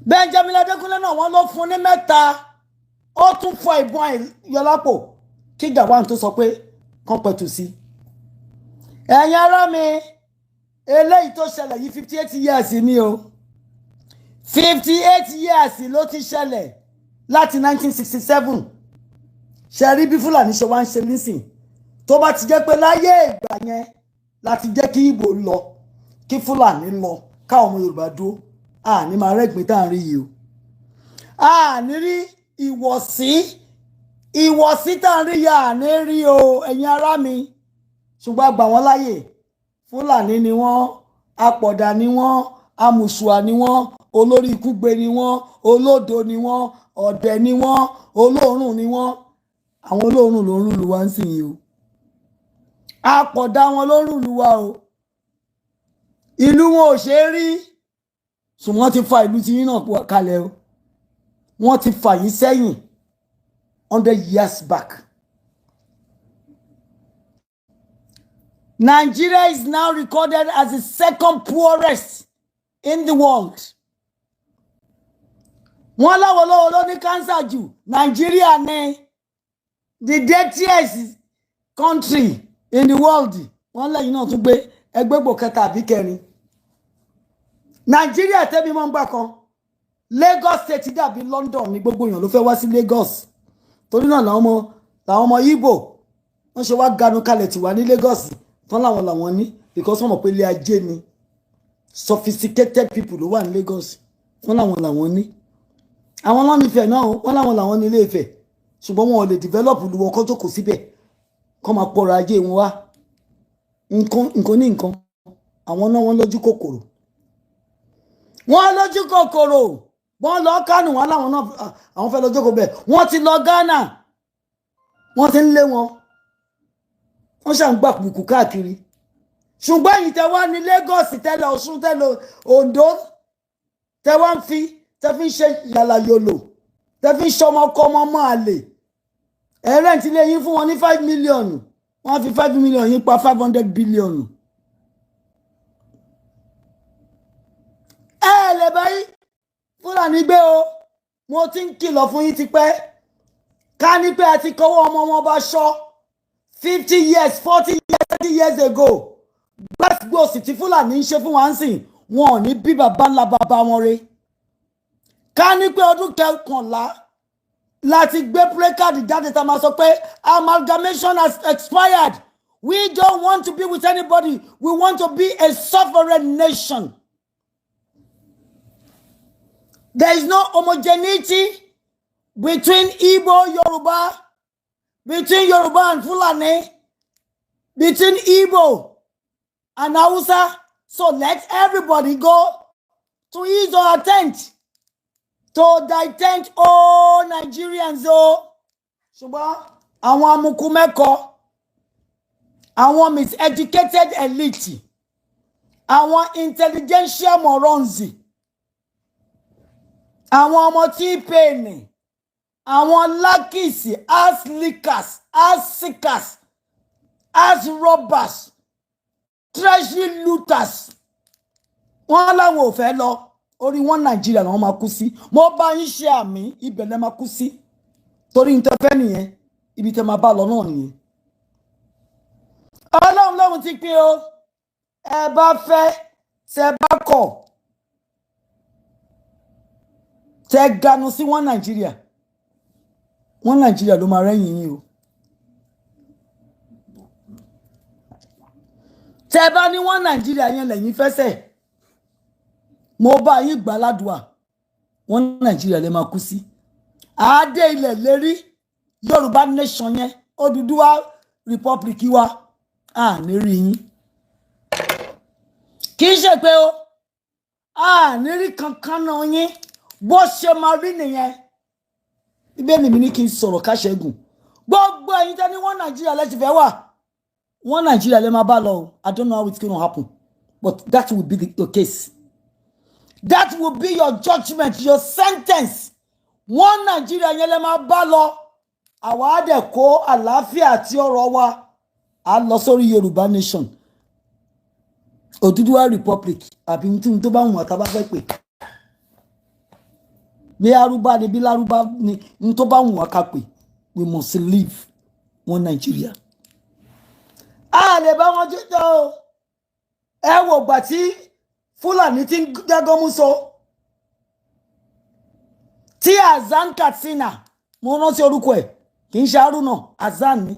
Benjamin Adékúnlé náà, wọ́n ló fún ní 3, ó tún fọ ìbọn yọlápò kí Gawon tó sọ pé kán pẹ̀tù sí. Ẹ̀yin ará mi, eléyìí tó ṣẹlẹ̀ yìí, 58 years ni o. 58 years ló ti ṣẹlẹ̀ láti 1967. Ṣe rí bí Fúlàní ṣe wá ń ṣe nísìn? Tó bá ti jẹ́ pé láyé ìgbà yẹn láti jẹ́ kí Ìgbò lọ, kí Fúlàní lọ, káwọn ọmọ Yorùbá dúró, àní máa rẹ́gbìn tá à ń rí yìí o. Àní rí ìwọ̀sí, ìwọ̀sí tá à ń rí yìí, àní rí o, ẹ̀yin ará mi. Ṣùgbọ́n àgbà wọn láàyè. Fúlàní ni wọ́n, apọ̀dà ni wọ́n, amùsùà ni wọ́n, olórí ikúgbe ni wọ́n, olódo ni wọ́n, ọ̀dẹ̀ ni wọ́n, olóòórùn ni wọ́n. Àwọn olóòórùn ló ń rule wá ń sìn yìí o. Apọ̀dà wọn ló ń rule wá o. Ìlú wọn ò ṣeé rí, ṣùgbọ́n wọ́n ti fa ìlú tí yín náà kalẹ̀ o. Wọ́n ti fà yín sẹ́yìn 100 years back. Nigeria is now recorded as the second poorest in the world. Wọ́n láwọn lọ́wọ́ ló ní cancer jù. Nàìjíríà ní the dirtiest country in the world. Wọ́n lẹ́yìn náà tún gbé ẹgbẹ́gbò kẹta àbí kẹrin. Nàìjíríà tẹ́bí mọ́ ń gbà kan, Lagos State dàbí London ní. Gbogbo èèyàn ló fẹ́ wá sí Lagos. Torí náà làwọn ọmọ Ìgbò Wọ́n ṣe wá ganu kalẹ̀ tiwa ní Lagos tán láwọn làwọn ní, because wọ́n mọ̀ pé ilé ajé ni. Sophisticated people ló wà ní Lagos. Wọ́n láwọn làwọn ní. Àwọn náà nífẹ̀ẹ́ náà, wọ́n láwọn làwọn ní Ilé Ifẹ̀, ṣùgbọ́n wọn ò lè develop lu wọn kó jókòó síbẹ̀ kó máa pọ̀rọ̀ ajé wọn wá. Nǹkan nǹkan ní nǹkan, àwọn náà wọ́n lójú kòkòrò, wọ́n lójú kòkòrò. Wọ́n lọ Kánò, wọn láwọn náà àwọn fẹ́ lọ jókòó bẹ́ẹ̀. Wọ́n ti lọ Ghana, wọ́n ti ń lé wọn, wọ́n ṣà ń gbà kùkù káàkiri. Ṣùgbọ́n èyí tẹ wá ní Lagos tẹ́lẹ̀, Ọ̀ṣun tẹ́lẹ̀, Oǹdó, tẹ wá ń fi tẹ fi ń ṣe yàlàyòlò, tẹ fi ń ṣọmọ ọkọ ọmọ ọmọ àlè, ẹ rent ilé yín fún wọn ní 5 million, wọ́n fi 5 million yín pa 500 billion. Ẹ lè báyìí Fúlàní gbé o. Mo ti ń kìlọ̀ fún yín tipẹ́. Ká ní pé a ti kọ́wọ́ ọmọ wọn bá ṣọ́ 50 years, 40 years, 30 years ago, gbàgbọ́sì tí Fúlàní ń ṣe fún wa ń sìn, wọn ò ní bí bàbá ńlá bàbá wọn re. Ká ní pé ọdún kọkànlá láti gbé placard jáde tá a máa sọ pé amalgamation has expired, we don't want to be with anybody, we want to be a sovereign nation. There is no homogeneity between Igbo, Yoruba, between Yoruba and Fulani, between Igbo and Hausa. So let everybody go to his or her tent, to thy tent, oh Nigerians o. Ṣùgbọ́n àwọn amukú mẹ́kọ, àwọn miseducated elite, àwọn intelligentsia morons, àwọn ọmọ tí pain, àwọn lackeys, ass lickers, ass seekers, ass robbers, treasury looters, wọ́n láwọn ò fẹ́ lọ. Orí wọn Nàìjíríà làwọn máa kú sí. Mo bá yín ṣe àmì, ibẹ̀ lẹ́ máa kú sí, torí ní tẹ́ fẹ́ nìyẹn, ibi tẹ́ máa bá lọ náà nìyẹn. Ọlọ́run lóhun ti pín o. Ẹ bá fẹ́, tẹ́ bá kọ̀, tẹ́ ganu sí wọn Nàìjíríà, wọn Nàìjíríà ló máa rẹ́yìn yín o. Tẹ́ bá ní wọn Nàìjíríà yẹn lẹ́yìn fẹsẹ̀, mo bá yín gbà ládùúà, wọn Nàìjíríà lè máa kú sí. Àádé ilẹ̀ lérí Yorùbá nation yẹn, Odùduwà republic wa, à ní rí yín. Kì í ṣe pé o à ní rí kankan náà yín. Bó ṣe máa rí nìyẹn. Bíbélì mi ní kí n sọ̀rọ̀ káṣẹ́gun. Gbogbo ẹ̀yin tẹ́ ní wọ́n Nàìjíríà lẹ́sìn fẹ́ wà, wọ́n Nàìjíríà lè máa bá lọ o. I don't know how it's gonna happen, but that will be the case. That will be your judgment, your sentence. Wọ́n Nàìjíríà yẹn lè máa bá lọ. Àwa á dẹ̀ kó àlàáfíà àti ọrọ̀ wa á lọ sórí Yorùbá nation, Odùduwà republic, àbí tí n tó bá wùn àtàbá fẹ́ pè, bí arúgbá ni, bí lárúbá ni, n tó bá wùn wá ká pè. We must leave one Nigeria. A lè bá wọn jíjọ o. Ẹ wò gbà tí Fúlàní ti ń jágọ́mú so, tí Azan Katsina, mo rántí orúkọ ẹ̀, kì í ṣe Haruna, Azan ni,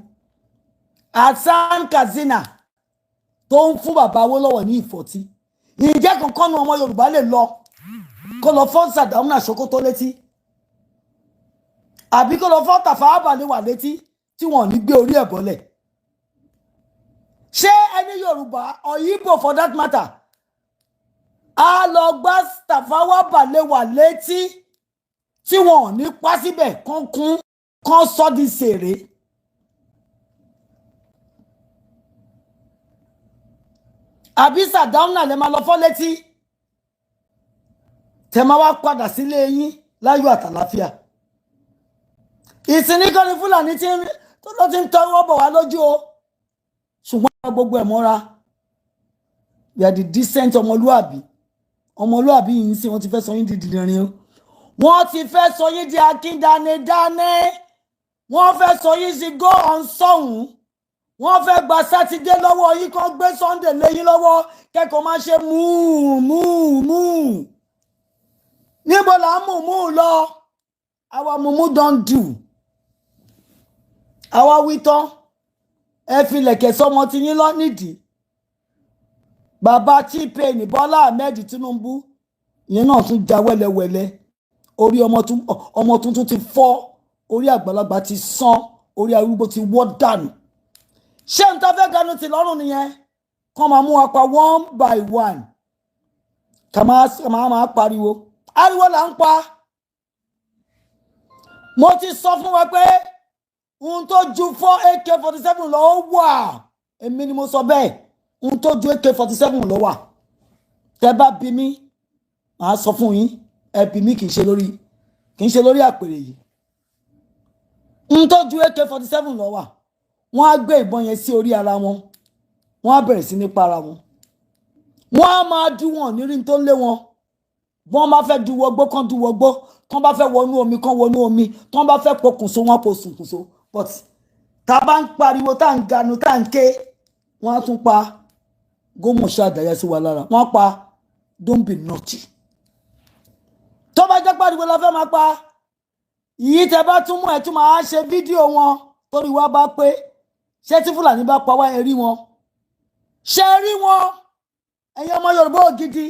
Azan Katsina, tó ń fún bàbá Awólọ́wọ̀ ní ìfọ̀tí. Ìjẹ́ kankan nu ọmọ Yorùbá lè lọ kó lọ fọ́ Sardauna Sokoto létí, àbí kó lọ fọ́ Tafawa Balewa létí, tí wọn ò ní gbé orí ẹ̀ bọ́lẹ̀? Ṣé ẹni Yorùbá or Igbo for that matter á lọ gbá Tafawa Balewa létí tí wọn ò ní pa síbẹ̀, kán kún kán sọ́ di sèré? Àbí Sardauna lè máa lọ fọ́ létí, tẹ máa wá padà sílé yín láyọ̀ àtàláfíà? Ìsìnkú kan ní Fúlàní tí ló ti ń tọwọ́ bọ̀ wá lójú o. Ṣùgbọ́n gbogbo ẹ̀ mọ́ra, we are the decent ọmọlúàbí. Ọmọlúàbí yìí ń sìn, wọ́n ti fẹ́ sọ yín di dìdìrín o. Wọ́n ti fẹ́ sọ yín di akíndanidání. Wọ́n fẹ́ sọ yín sí go on sọ̀hún. Wọ́n fẹ́ gba Sátidé lọ́wọ́ yín, kó gbé Sunday lé yín lọ́wọ́, kẹ́kọ̀ọ́ máa ṣe múù múù múù. Níbo là ń mú mú lọ? Àwa mumu don do, àwa wí tán. Ẹ fi lẹ̀kẹ̀ sọmọ tí yín lọ nídìí. Bàbá T-Pain, Bọ́lá Ahmed Tinubu, ìyẹn náà tún já wẹ́lẹ́wẹ́lẹ́. Orí ọmọ tuntun ti fọ́, orí àgbàlagbà ti sán, orí arúgbó ti wọ́ dànù. Ṣé n ta fẹ́ ganu ti lọ́rùn nìyẹn? Kọ́ máa mú wa pa one by one, ká máa pariwo. Ariwo là ń pa. Mo ti sọ fún wa pé ohun tó ju four AK-47 lọ, ó wà. Èmi ni mo sọ bẹ́ẹ̀. Ohun tó ju AK-47 lọ wà. Tẹ́ bá bí mi, màá sọ fún yín. Ẹ bí mi, kì í ṣe lórí àpèrè yìí. Ohun tó ju AK-47 lọ wà. Wọ́n á gbé ìbọn yẹn sí orí ara wọn, wọ́n á bẹ̀rẹ̀ sí ní para wọn, wọ́n á máa dú wọn nírí tó ń lé wọn. Bọ́n bá fẹ́ du wọgbó, kán du wọgbó. Tán bá fẹ́ wọnú omi, kán wọnú omi. Tán bá fẹ́ pokùnso, wọn pokùnso. But tá a bá ń pariwo, tá à ń ganu, tá à ń ké, wọ́n á tún pa gómọ̀ṣọ́ àdáyà sí wa lára. Wọ́n pa. Don't be naughty. Tó bá jẹ́ pariwo la fẹ́ máa pa yìí, tẹ́ bá tún mú ẹ̀ tún máa ṣe fídíò wọn torí wa bá pé ṣé tí Fúlàní bá pa wá, ẹ rí wọn, ṣe rí wọn. Ẹ̀yin ọmọ Yorùbá ògidì,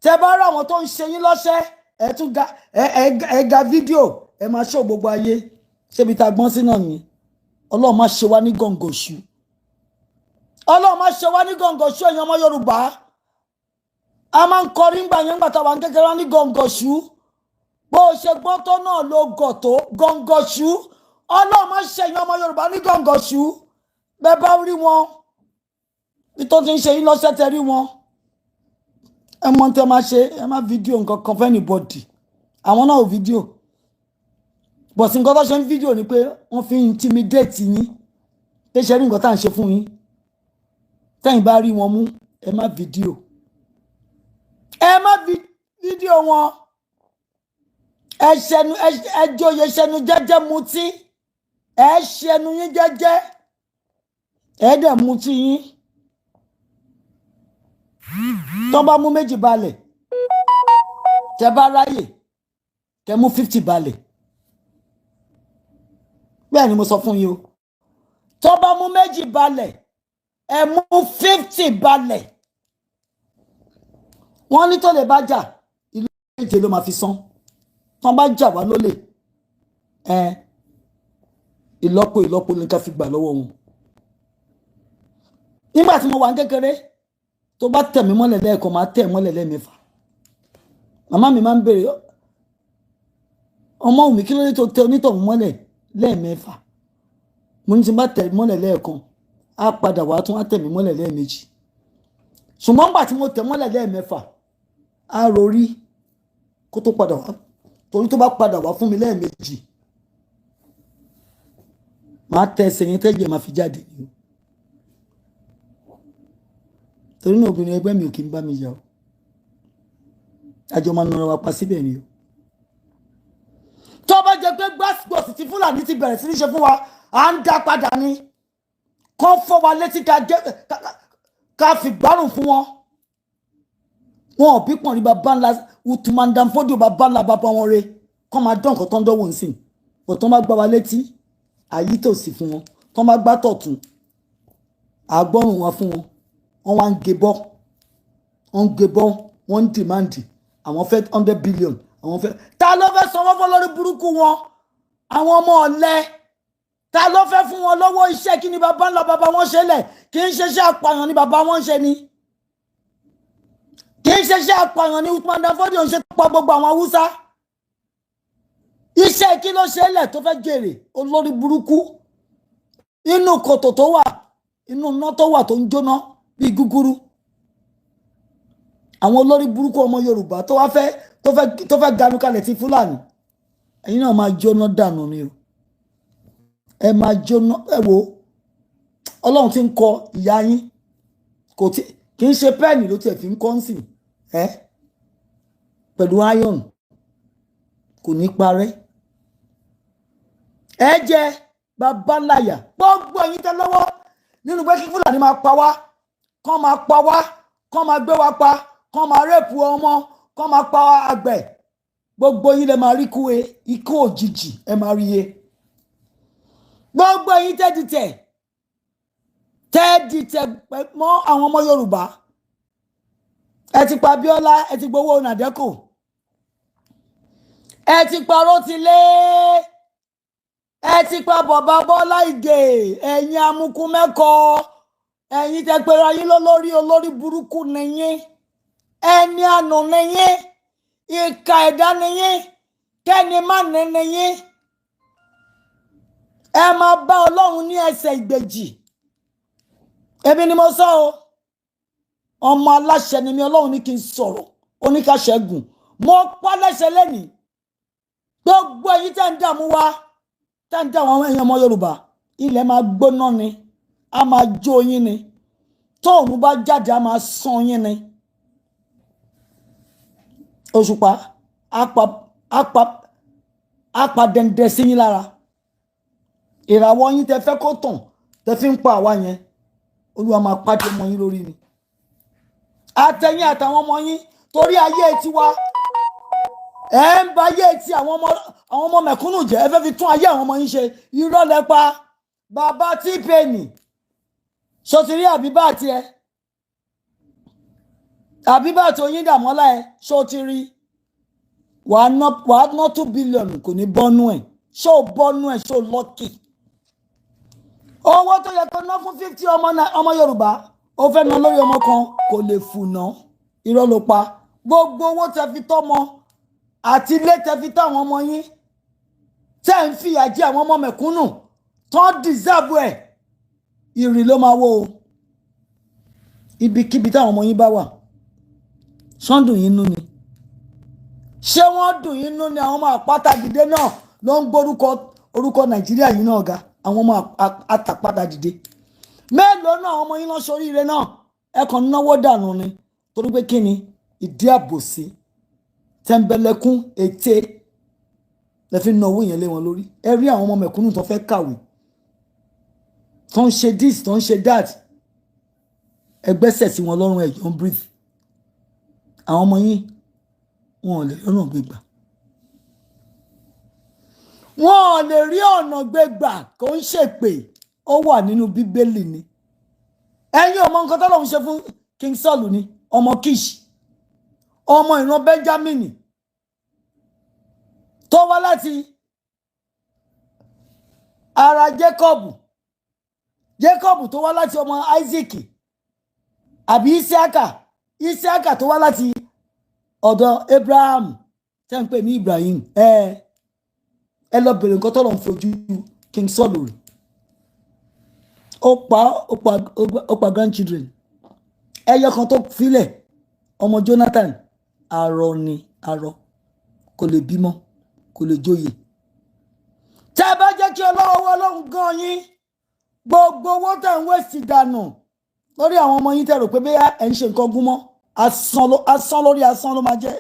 tẹ́ bá rí àwọn tó ń ṣe yín lọ́ṣẹ́, ẹ tún ga ẹ ẹ ẹ ga fídíò, ẹ máa ṣó gbogbo ayé. Ṣébi tá a gbọ́n sí náà ni? Ọlọ́run má ṣe wá ní gọ̀ǹgọ̀ṣù. Ọlọ́run má ṣe wá ní gọ̀ǹgọ̀ṣù. Ẹ̀yin ọmọ Yorùbá, a máa ń kọrin gbà yẹn gbà táwa ń kékeré wá ní gọ̀ǹgọ̀ṣù. Bó o ṣe gbọ́n tó náà ló gọ̀ tó gọ̀ǹgọ̀ṣù. Ọlọ́run má ṣe ẹ̀yin ọmọ Yorùbá ní gọ̀ǹgọ̀ṣù. Bẹ́ẹ̀ bá rí wọn bí tó ti ń ṣe yín lọ́sẹ̀, tẹ́ rí wọn, ẹ mọ tẹ́ máa ṣe. Ẹ má fídíò nǹkan kan fún anybody. Àwọn náà ò fídíò bọ̀sí. Nǹkan tó ṣe ń fídíò ni pé wọ́n fi ń intimidate yín pé ṣe rí nǹkan tá à ń ṣe fún yín. Tẹ́yìn bá rí wọn mú, ẹ má fídíò, ẹ má fídíò wọn. Ẹ ṣẹnu, ẹ jóye, ṣẹnu jẹ́jẹ́, mutí. Ẹ ṣẹnu yín jẹ́jẹ́, ẹ dẹ̀ mutí yín. Tó bá mú méjì balẹ̀, tẹ bá ráyè, tẹ mú 50 balẹ̀. Bẹ́ẹ̀ ni mo sọ fún yín o. Tó bá mú méjì balẹ̀, ẹ mú 50 balẹ̀. Wọ́n ní tó lè bá jà, ìlú méje ló máa fi san. Tán bá jà wá lólè, ẹ ìlọ́po ìlọ́po ní ká fi gbà lọ́wọ́ wọn. Nígbà tí mo wà ní kékeré, tó bá tẹ̀ mí mọ́lẹ̀ lẹ́ẹ̀kan, máa tẹ̀ mọ́lẹ̀ lẹ́ẹ̀mẹ́fà. Màmá mi máa ń béèrè, "Ọmọ mi, kí ló dé tó tẹ onítọ̀hún mọ́lẹ̀ lẹ́ẹ̀mẹ́fà?" Mo ní tí n bá tẹ̀ mọ́lẹ̀ lẹ́ẹ̀kan, á padà wá tún á tẹ̀ mí mọ́lẹ̀ lẹ́ẹ̀mejì. Ṣùgbọ́n nígbà tí mo tẹ̀ mọ́lẹ̀ lẹ́ẹ̀mẹ́fà, á rorí kó tó padà wá, torí tó bá padà wá fún mi lẹ́ẹ̀mejì, màá tẹ ẹsẹ̀ yẹn tẹ́jẹ̀ máa fi jáde ni o. Torí náà, obìnrin ẹgbẹ́ mi ò kí ń bá mi jà o. Àjọ máa nara wa pa síbẹ̀ ni o. Tó bá jẹ́ pé gbàsgbòsì tí Fúlàní ti bẹ̀rẹ̀ sí ní ṣe fún wa, à ń dá padà ni. Kán fọ́ wa létí, ká jẹ́ ká fi gbárùn fún wọn. Wọn ò bí pọ̀n ní bàbá ńlá Uthman Dan Fodio, bàbá ńlá bàbá wọn re. Kán máa dán nǹkan tó ń dánwò ń sìn bọ̀. Tó bá gbá wa létí, àyítòsí fún wọn. Tó bá gbá tọ̀tún, àgbọ̀rùn wọn fún wọn. Wọ́n wá ń gé bọ́, wọ́n ń gé bọ́, wọ́n ń demand. Àwọn fẹ́ 100 billion. Àwọn fẹ́. Ta ló fẹ́ sanwó fún lórí burúkú wọn, àwọn ọmọ ọ̀lẹ? Ta ló fẹ́ fún wọn lọ́wọ́? Iṣẹ́ kí ni bàbá ńlá bàbá wọn ṣe lẹ̀? Kì í ṣe iṣẹ́ apààyàn ni bàbá wọn ṣe ni. Kì í ṣe iṣẹ́ apààyàn ni Uthman Dan Fodio ń ṣe pa gbogbo àwọn Haúsá. Iṣẹ́ kí ló ṣe lẹ̀ tó fẹ́ jèrè? Olórí burúkú, inú kòtò tó wà, inú iná tó wà tó ń jóná bíi gúgúrú. Àwọn olórí burúkú ọmọ Yorùbá tó wá fẹ́ tó fẹ́ ganu kalẹ̀ ti Fúlàní, ẹ̀yin náà máa jóná dànù ni o. Ẹ máa jóná. Ẹ wo, Ọlọ́run ti ń kọ ìyá yín. Kò tí kì í ṣe pen ló tiẹ̀ fi ń kọ́ ń sìn ẹ́ pẹ̀lú iron, kò ní parẹ́. Ẹ jẹ́ babaláyà. Gbogbo ẹ̀yin tẹ́ lọ́wọ́ nínú pé kí Fúlàní máa pa wá, kán máa pa wá, kán máa gbé wa pa, kán máa rape ọmọ, kán máa pa àgbẹ̀, gbogbo yín lẹ máa rí kú e. Ikú òjijì ẹ máa rí e. Gbogbo ẹ̀yin tẹ́ di tẹ̀. Tẹ́ẹ̀dì tẹ mọ́ àwọn ọmọ Yorùbá. Ẹ ti pa Abíọ́lá, ẹ ti gbowó NADECO, ẹ ti pa Rótilé, ẹ ti pa bọ̀bá Bọ́lá Ìgè. Ẹ̀yin amukumẹ́kọ, ẹ̀yin tẹ pera yín lólórí, olórí burúkú nìyín, ẹni àná nìyín, ìkà ẹ̀dá nìyín, kẹ́ni má ní nìyín. Ẹ máa bá Ọlọ́run ní ẹsẹ̀ ìgbèjì. Èmi ni mo sọ o, ọmọ aláṣẹ ni mi. Ọlọ́run ní kí n sọ̀rọ̀ oníkàṣẹ́gun. Mo pa lẹ́sẹ̀ lẹ́nìí. Gbogbo ẹ̀yin tẹ́ ń dààmú wa, tẹ́ ń dààmú àwọn èèyàn ọmọ Yorùbá, ilẹ̀ máa gbóná ni, a máa jó yín ni. Tóòrùn bá jáde, a máa sán yín ni. Òṣùpá á pa á pa á pa dẹ̀ǹdẹ̀ sí yín lára. Ìràwọ̀ yín tẹ́ fẹ́ kó tàn, tẹ́ fi ń pa àwa yẹn, Olúwa máa pàdé ọmọ yín lórí ni, àtẹ̀yìn àtàwọn ọmọ yín, torí ayé tiwa, ẹ ń ba ayé ti àwọn ọmọ mẹ̀kúnnù jẹ́. Ẹ fẹ́ fi tún ayé àwọn ọmọ yín ṣe, irọ́ lẹ pa. Bàbá T-Pain, sotiri àbíbá àti ẹ, àbíbá àti Oyin Dàmọ́lá, ẹ sotiri, wàá ná 2 billion, kò ní bọ́nú ẹ̀. Ṣó bọ́nú ẹ̀? Ṣó lucky? Owó tó yẹ kó ná fún 50 ọmọ Yorùbá, ó fẹ́ ná lórí ọmọ kan, kò lè fùnà. Irọ́ ló pa. Gbogbo owó tẹ fi tọ́mọ àti ilé tẹ fi tọ́ àwọn ọmọ yín, tẹ́ ń fìyà jẹ àwọn ọmọ mẹ̀kúnnù tán deserve ẹ̀, ìrì ló máa wó o. Ibikíbi táwọn ọmọ yín bá wà, sọ́ndùn yín nú ni? Ṣé wọ́n dùn yín nú ni? Àwọn ọmọ àpáta dìde náà ló ń gbórúkọ orúkọ Nàìjíríà yìí náà ga. Àwọn ọmọ àtàpátá dìde mélòó náà, àwọn ọmọ yín lọ sóríire náà? Ẹ kàn náwó dànù ni, torí pé kí ni ìdí? Àbòsí, tẹ̀m̀bẹ̀lẹ̀kún, ète lẹ fi ń ná owó yẹn lé wọn lórí. Ẹ rí àwọn ọmọ mẹ̀kúnnù tó fẹ́ kàwé, tó ń ṣe this, tó ń ṣe that, ẹ gbẹ́sẹ̀ sí wọn lọ́rùn, ẹ̀yọ́ ń breathe. Àwọn ọmọ yín, wọn ò lè rí ọ̀nà gbégbà, wọn ò lè rí ọ̀nà gbégbà. Kò ń ṣèpè, ó wà nínú Bíbélì ni. Ẹ̀yin ò mọ nǹkan tọ́lọ́run ṣe fún King Saul ni, ọmọ Kish, ọmọ ìran Benjamin, tó wá láti ara Jacob, Jacob tó wá láti ọmọ Isaac àbí Isiaka, Isiaka tó wá láti ọ̀dọ̀ Abraham tẹ́ ń pè ní Ibrahim. Ẹ lọ bèrè nǹkan tọ́lọ́run fojú King Saul rí. Ó pa grandchildren. Ẹyọ kan tó filẹ̀, ọmọ Jonathan, arọ ni, arọ, kò lè bímọ, kò lè joyè. Tẹ́ ẹ bá jẹ́ kí ọlọ́wọ́ Ọlọ́run gan yín, gbogbo owó tẹ̀ ń wéṣì dànù lórí àwọn ọmọ yín, tẹ́ rò pé bẹ́ẹ̀ ẹ̀ ń ṣe nǹkan gún mọ́, asán lórí asán ló máa jẹ́,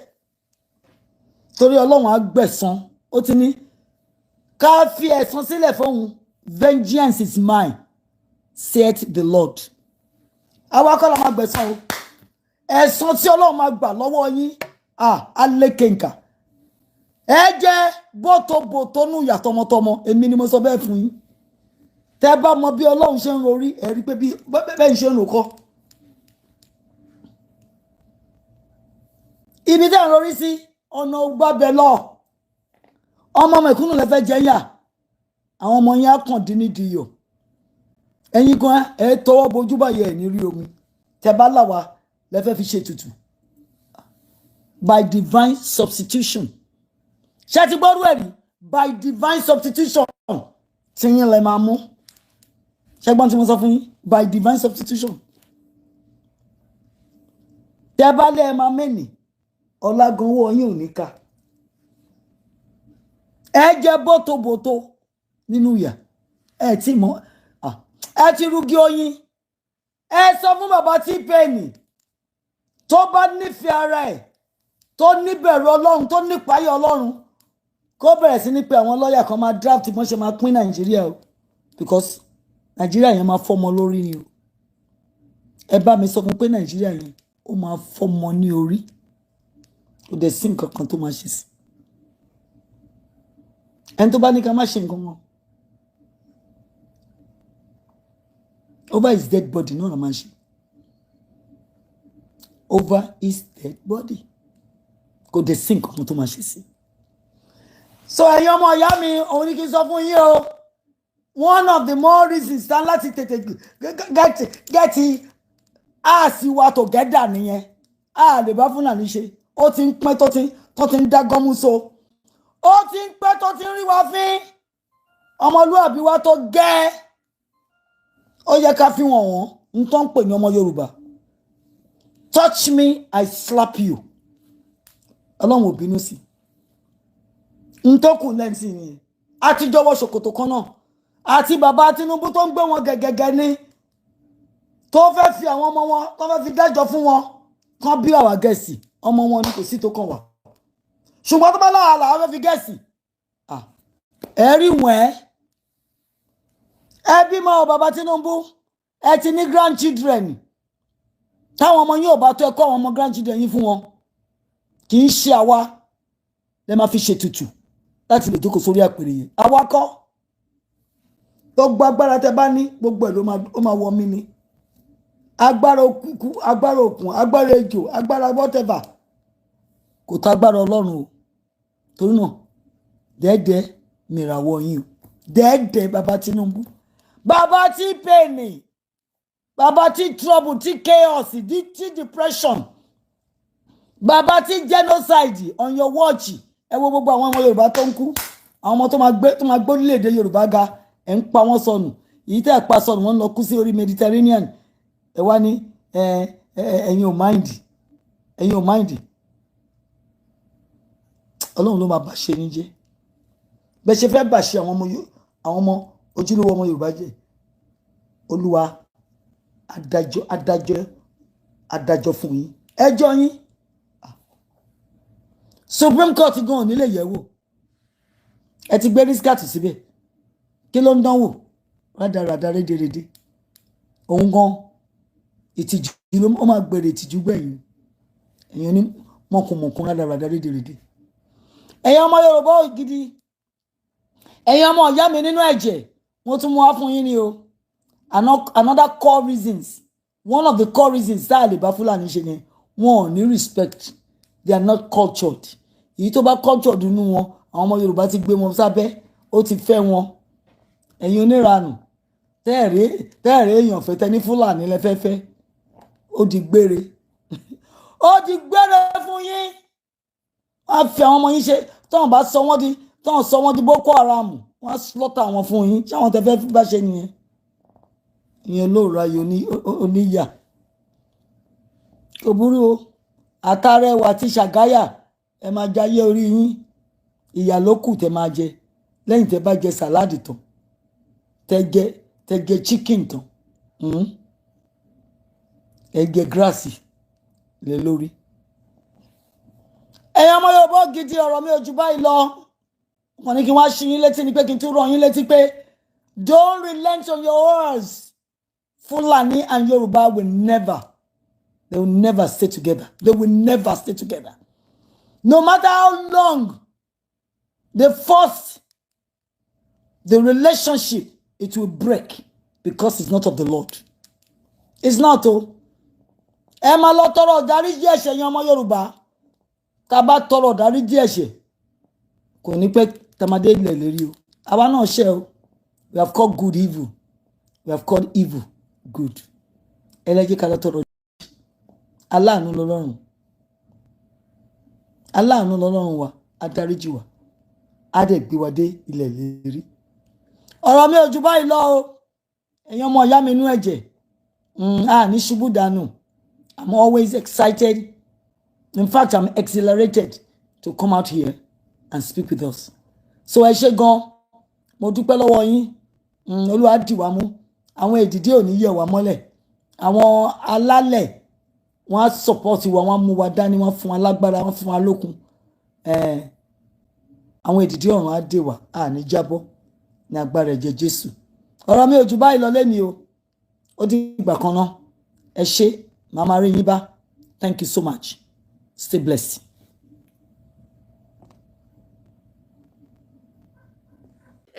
torí Ọlọ́run á gbẹ̀san. Ó ti ní ká fi ẹ̀san sílẹ̀ fóun. "Vengeance is mine, saith the Lord." Àwa kọ́ la máa gbẹ̀san o. Ẹ̀san tí Ọlọ́run máa gbà lọ́wọ́ yín á lékenkà. Ẹ jẹ́ bótobòtó nù yà tọmọtọmọ. Èmi ni mo sọ bẹ́ẹ̀ fún yín. Tẹ́ bá mọ bí Ọlọ́run ṣe ń rorí, ẹ rí pé bí bẹ́ẹ̀ ń ṣe ń rò kọ́. Ibi tẹ́ ń rorí sí, ọ̀nà gbàbẹ̀ lọ. Ọmọ mẹ̀kúnnù lẹ fẹ́ jẹ́ yà. Àwọn ọmọ yẹn á kàn dín nídìí iyọ̀. Ẹ̀yin kan, ẹ tọwọ́ bojú báyìí, ẹ̀ ní rí omi. Tẹ́ bá là wá lẹ fẹ́ fi ṣe ètùtù by divine substitution. Ṣé ti gbọ́rú ẹ̀rí by divine substitution tí yín lẹ máa mú? Ṣé gbọ́n tí mo sọ fún yín? By divine substitution, tẹ́ bá lẹ́ ẹ máa mẹ́nì ọ̀làgànwọ́ yín ò ní ká. Ẹ jẹ́ bótobòto nínú ìyà. Ẹ tí mọ ẹ ti rúgí oyin. Ẹ sọ fún bàbá T-Pain, tó bá nífẹ̀ẹ́ ara ẹ̀, tó níbẹ̀rù Ọlọ́run, tó nípayà Ọlọ́run, kó bẹ̀rẹ̀ sí ní pé àwọn lọ́ọ̀yà kan máa draft bọ́n ṣe máa pín Nàìjíríà o, because Nàìjíríà yẹn máa fọ́mọ lórí ni o. Ẹ bá mi sọ fún pé Nàìjíríà yẹn, ó máa fọ́mọ ní orí. Kò dẹ̀ sí nǹkan kan tó máa ṣe sí ẹni tó bá ní ká má ṣe nǹkan wọn. Over his dead body náà la máa ṣe. Over his dead body, kò dé sí nǹkan tó máa ṣe sí. So ẹ̀yin ọmọ ìyá mi, òun ní kí n sọ fún yín o, one of the more reasons tán láti tètè get ass wa together nìyẹn. A lè bá Fúlàní ṣe. Ó ti ń pẹ́ tó ti ń dá gọ́mú so, ó ti ń pẹ́ tó ti ń rí wa fín. Ọmọlúàbí wa tó gẹ́, ó yẹ ká fi wọ̀n wọ́n ń tó ń pè ní ọmọ Yorùbá. Touch me, I slap you. Ọlọ́run ò bínú sí n tó kù lẹ́sìn ni. Àtijọ́ wọ ṣòkòtò kan náà àti bàbá Tinubu tó ń gbé wọn gẹ́gẹ́gẹ́ ní, tó fẹ́ fi àwọn ọmọ wọn, tó fẹ́ fi dájọ́ fún wọn kán bí àwa gẹ̀ẹ́sì. Ọmọ wọn ni, kò sí tó kàn wá. Ṣùgbọ́n tó bá lára làwọn fẹ́ fi gẹ̀ẹ́sì ẹ rí wọn. Ẹ bímọ o, bàbá Tinubu. Ẹ ti ní grandchildren. Táwọn ọmọ yín ò bá tó, ẹ kọ́ àwọn ọmọ grandchildren yín fún wọn. Kì í ṣe àwa lẹ máa fi ṣètùtù láti lè jókòó sórí àpèrè yẹn. Àwa kọ́. Gbogbo agbára tẹ bá ní, gbogbo ẹ̀ ló máa wọ mí ni. Agbára òkùnkùn, agbára òkun, agbára ejò, agbára whatever, kò tó agbára Ọlọ́run o. Torí náà, dẹ́ẹ̀dẹ́ mìràwọ̀ yín o, dẹ́ẹ̀dẹ́ bàbá Tinubu, bàbá tí pain, bàbá tí trouble, tí chaos, tí depression, bàbá tí genocide on your watch. Ẹ wo gbogbo àwọn ọmọ Yorùbá tó ń kú, àwọn ọmọ tó máa gbé orílẹ̀-èdè Yorùbá ga, ẹ̀ ń pa wọ́n sọnù. Èyí tẹ́ ẹ̀ pa sọnù, wọ́n ń lọ kú sí orí Mediterranean. Ẹ wá ní ẹ ẹ ẹ̀yin ò mind, ẹ̀yin ò mind. Ọlọ́run ló máa bàṣẹ yín jẹ́. Bẹ́ẹ̀ ṣe fẹ́ bàṣẹ àwọn ọmọ ojúlówó ọmọ Yorùbá jẹ́, Olúwa adájọ́, adájọ́, adájọ́ fún yín. Ẹjọ́ yín, Supreme Court gan ò ní lè yẹ̀ wò. Ẹ ti gbé Riskat síbẹ̀, kí ló ń dánwò? Rádaràda, rédèrèdè. Òun gan, ìtìjú ló ó máa gbèrè, ìtìjú gbẹ̀yìn. Ẹ̀yin oní mọ̀kùnmọ̀kùn, rádaràda, rédèrèdè. Ẹ̀yin ọmọ Yorùbá gidi, ẹ̀yin ọmọ ìyá mi nínú ẹ̀jẹ̀, wọ́n tún mú wá fún yín ni o. Another core reasons, one of the core reasons tá a lè bá Fúlàní ṣe yẹn, wọn ò ní respect. They are not cultured. Èyí tó bá cultured nínú wọn, àwọn ọmọ Yorùbá ti gbé wọn sábẹ́, ó ti fẹ́ wọn. Ẹ̀yin oníranù, tẹ́ẹ̀rẹ́ èèyàn fẹ́, tẹ́ ní Fúlàní lẹ́fẹ́fẹ́, ó di gbére, ó di gbére fún yín. Wọ́n á fi àwọn ọmọ yín ṣe. Tọ́wọ́n bá sọ wọ́n di, tọ́wọ́n sọ wọ́n di Boko Haram, wọ́n á slaughter àwọn fún yín. Ṣé àwọn tẹ́ fẹ́ bá ṣe nìyẹn? Ìyẹn olóòrò ayò oníyà kò burú o. Àtàrẹwà àti ṣàgáyà, ẹ máa jayé orí yín. Ìyà ló kù tẹ́ máa jẹ lẹ́yìn tẹ́ bá jẹ salad tán, tẹ́ jẹ chicken tán, Ẹ jẹ grass lé lórí. Ẹ̀yin ọmọ Yorùbá gidi, ọ̀rọ̀ mi ò jù báyìí lọ. Wọ́n ní kí wọ́n á ṣí yín létí ni pé kí n tún rán yín létí pé don't relent on your words. Fulani and Yoruba will never, they will never stay together. They will never stay together, no matter how long they force the relationship. It will break because it's not of the Lord. It's not o. Ẹ máa lọ tọrọ ìdáríjì ẹ̀ṣẹ̀ yẹn, ọmọ Yorùbá. Tá a bá tọrọ ìdáríjì ẹ̀ṣẹ̀, kò ní pẹ́ tamadé ilẹ̀ lérí o. Àwa náà ṣẹ̀ o. We have called good evil, we have called evil good. Ẹlẹ́jẹ̀ ká lọ tọrọ. Aláàánú lọ́lọ́run, aláàánú lọ́lọ́run wa. Adáríjì wa, á dẹ̀ gbé wa dé ilẹ̀ lérí. Ọ̀rọ̀ mi ò ju báyìí lọ o. Ẹ̀yin ọmọ ìyá mi inú ẹ̀jẹ̀, a ní ṣubú dànù. I'm always excited, in fact I'm exhilarated to come out here and speak with us. So ẹ ṣé gan, mo dúpẹ́ lọ́wọ́ yín. Olúwa dì wá mú. Àwọn èdìdí ò ní yẹ̀ wá mọ́lẹ̀. Àwọn alálẹ̀, wọ́n á support wa, wọ́n á mú wa dání, wọ́n á fún wa lágbára, wọ́n á fún wa lókun. Àwọn èdìdí ọ̀run á dè wá, á ní jábọ́ ní agbára ẹ̀jẹ̀ Jésù. Ọ̀rọ̀ mi ò jù báyìí lọ lẹ́ni o. Ó di ìgbà kan náà. Ẹ ṣé, màá máa rí yín bá. Thank you so much. Stay blessed.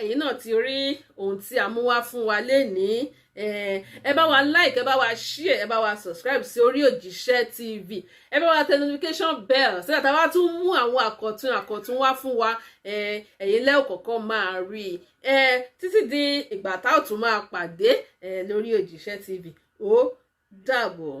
Ẹ̀yin náà ti rí ohun tí a mú wá fún wa lénìí. Ẹ bá wa like, ẹ bá wa share, ẹ bá wa subscribe sí orí Òjíṣẹ́ TV. Ẹ bá wa tẹ notification bell sígbà tá a bá tún mú àwọn àkọ̀tun àkọ̀tun wá fún wa, ẹ̀yin lẹ́ẹ̀ kọ̀ọ̀kan máa rí i. Títí di ìgbà tá ò tún máa pàdé lórí Òjíṣẹ́ TV, ó dàbọ̀.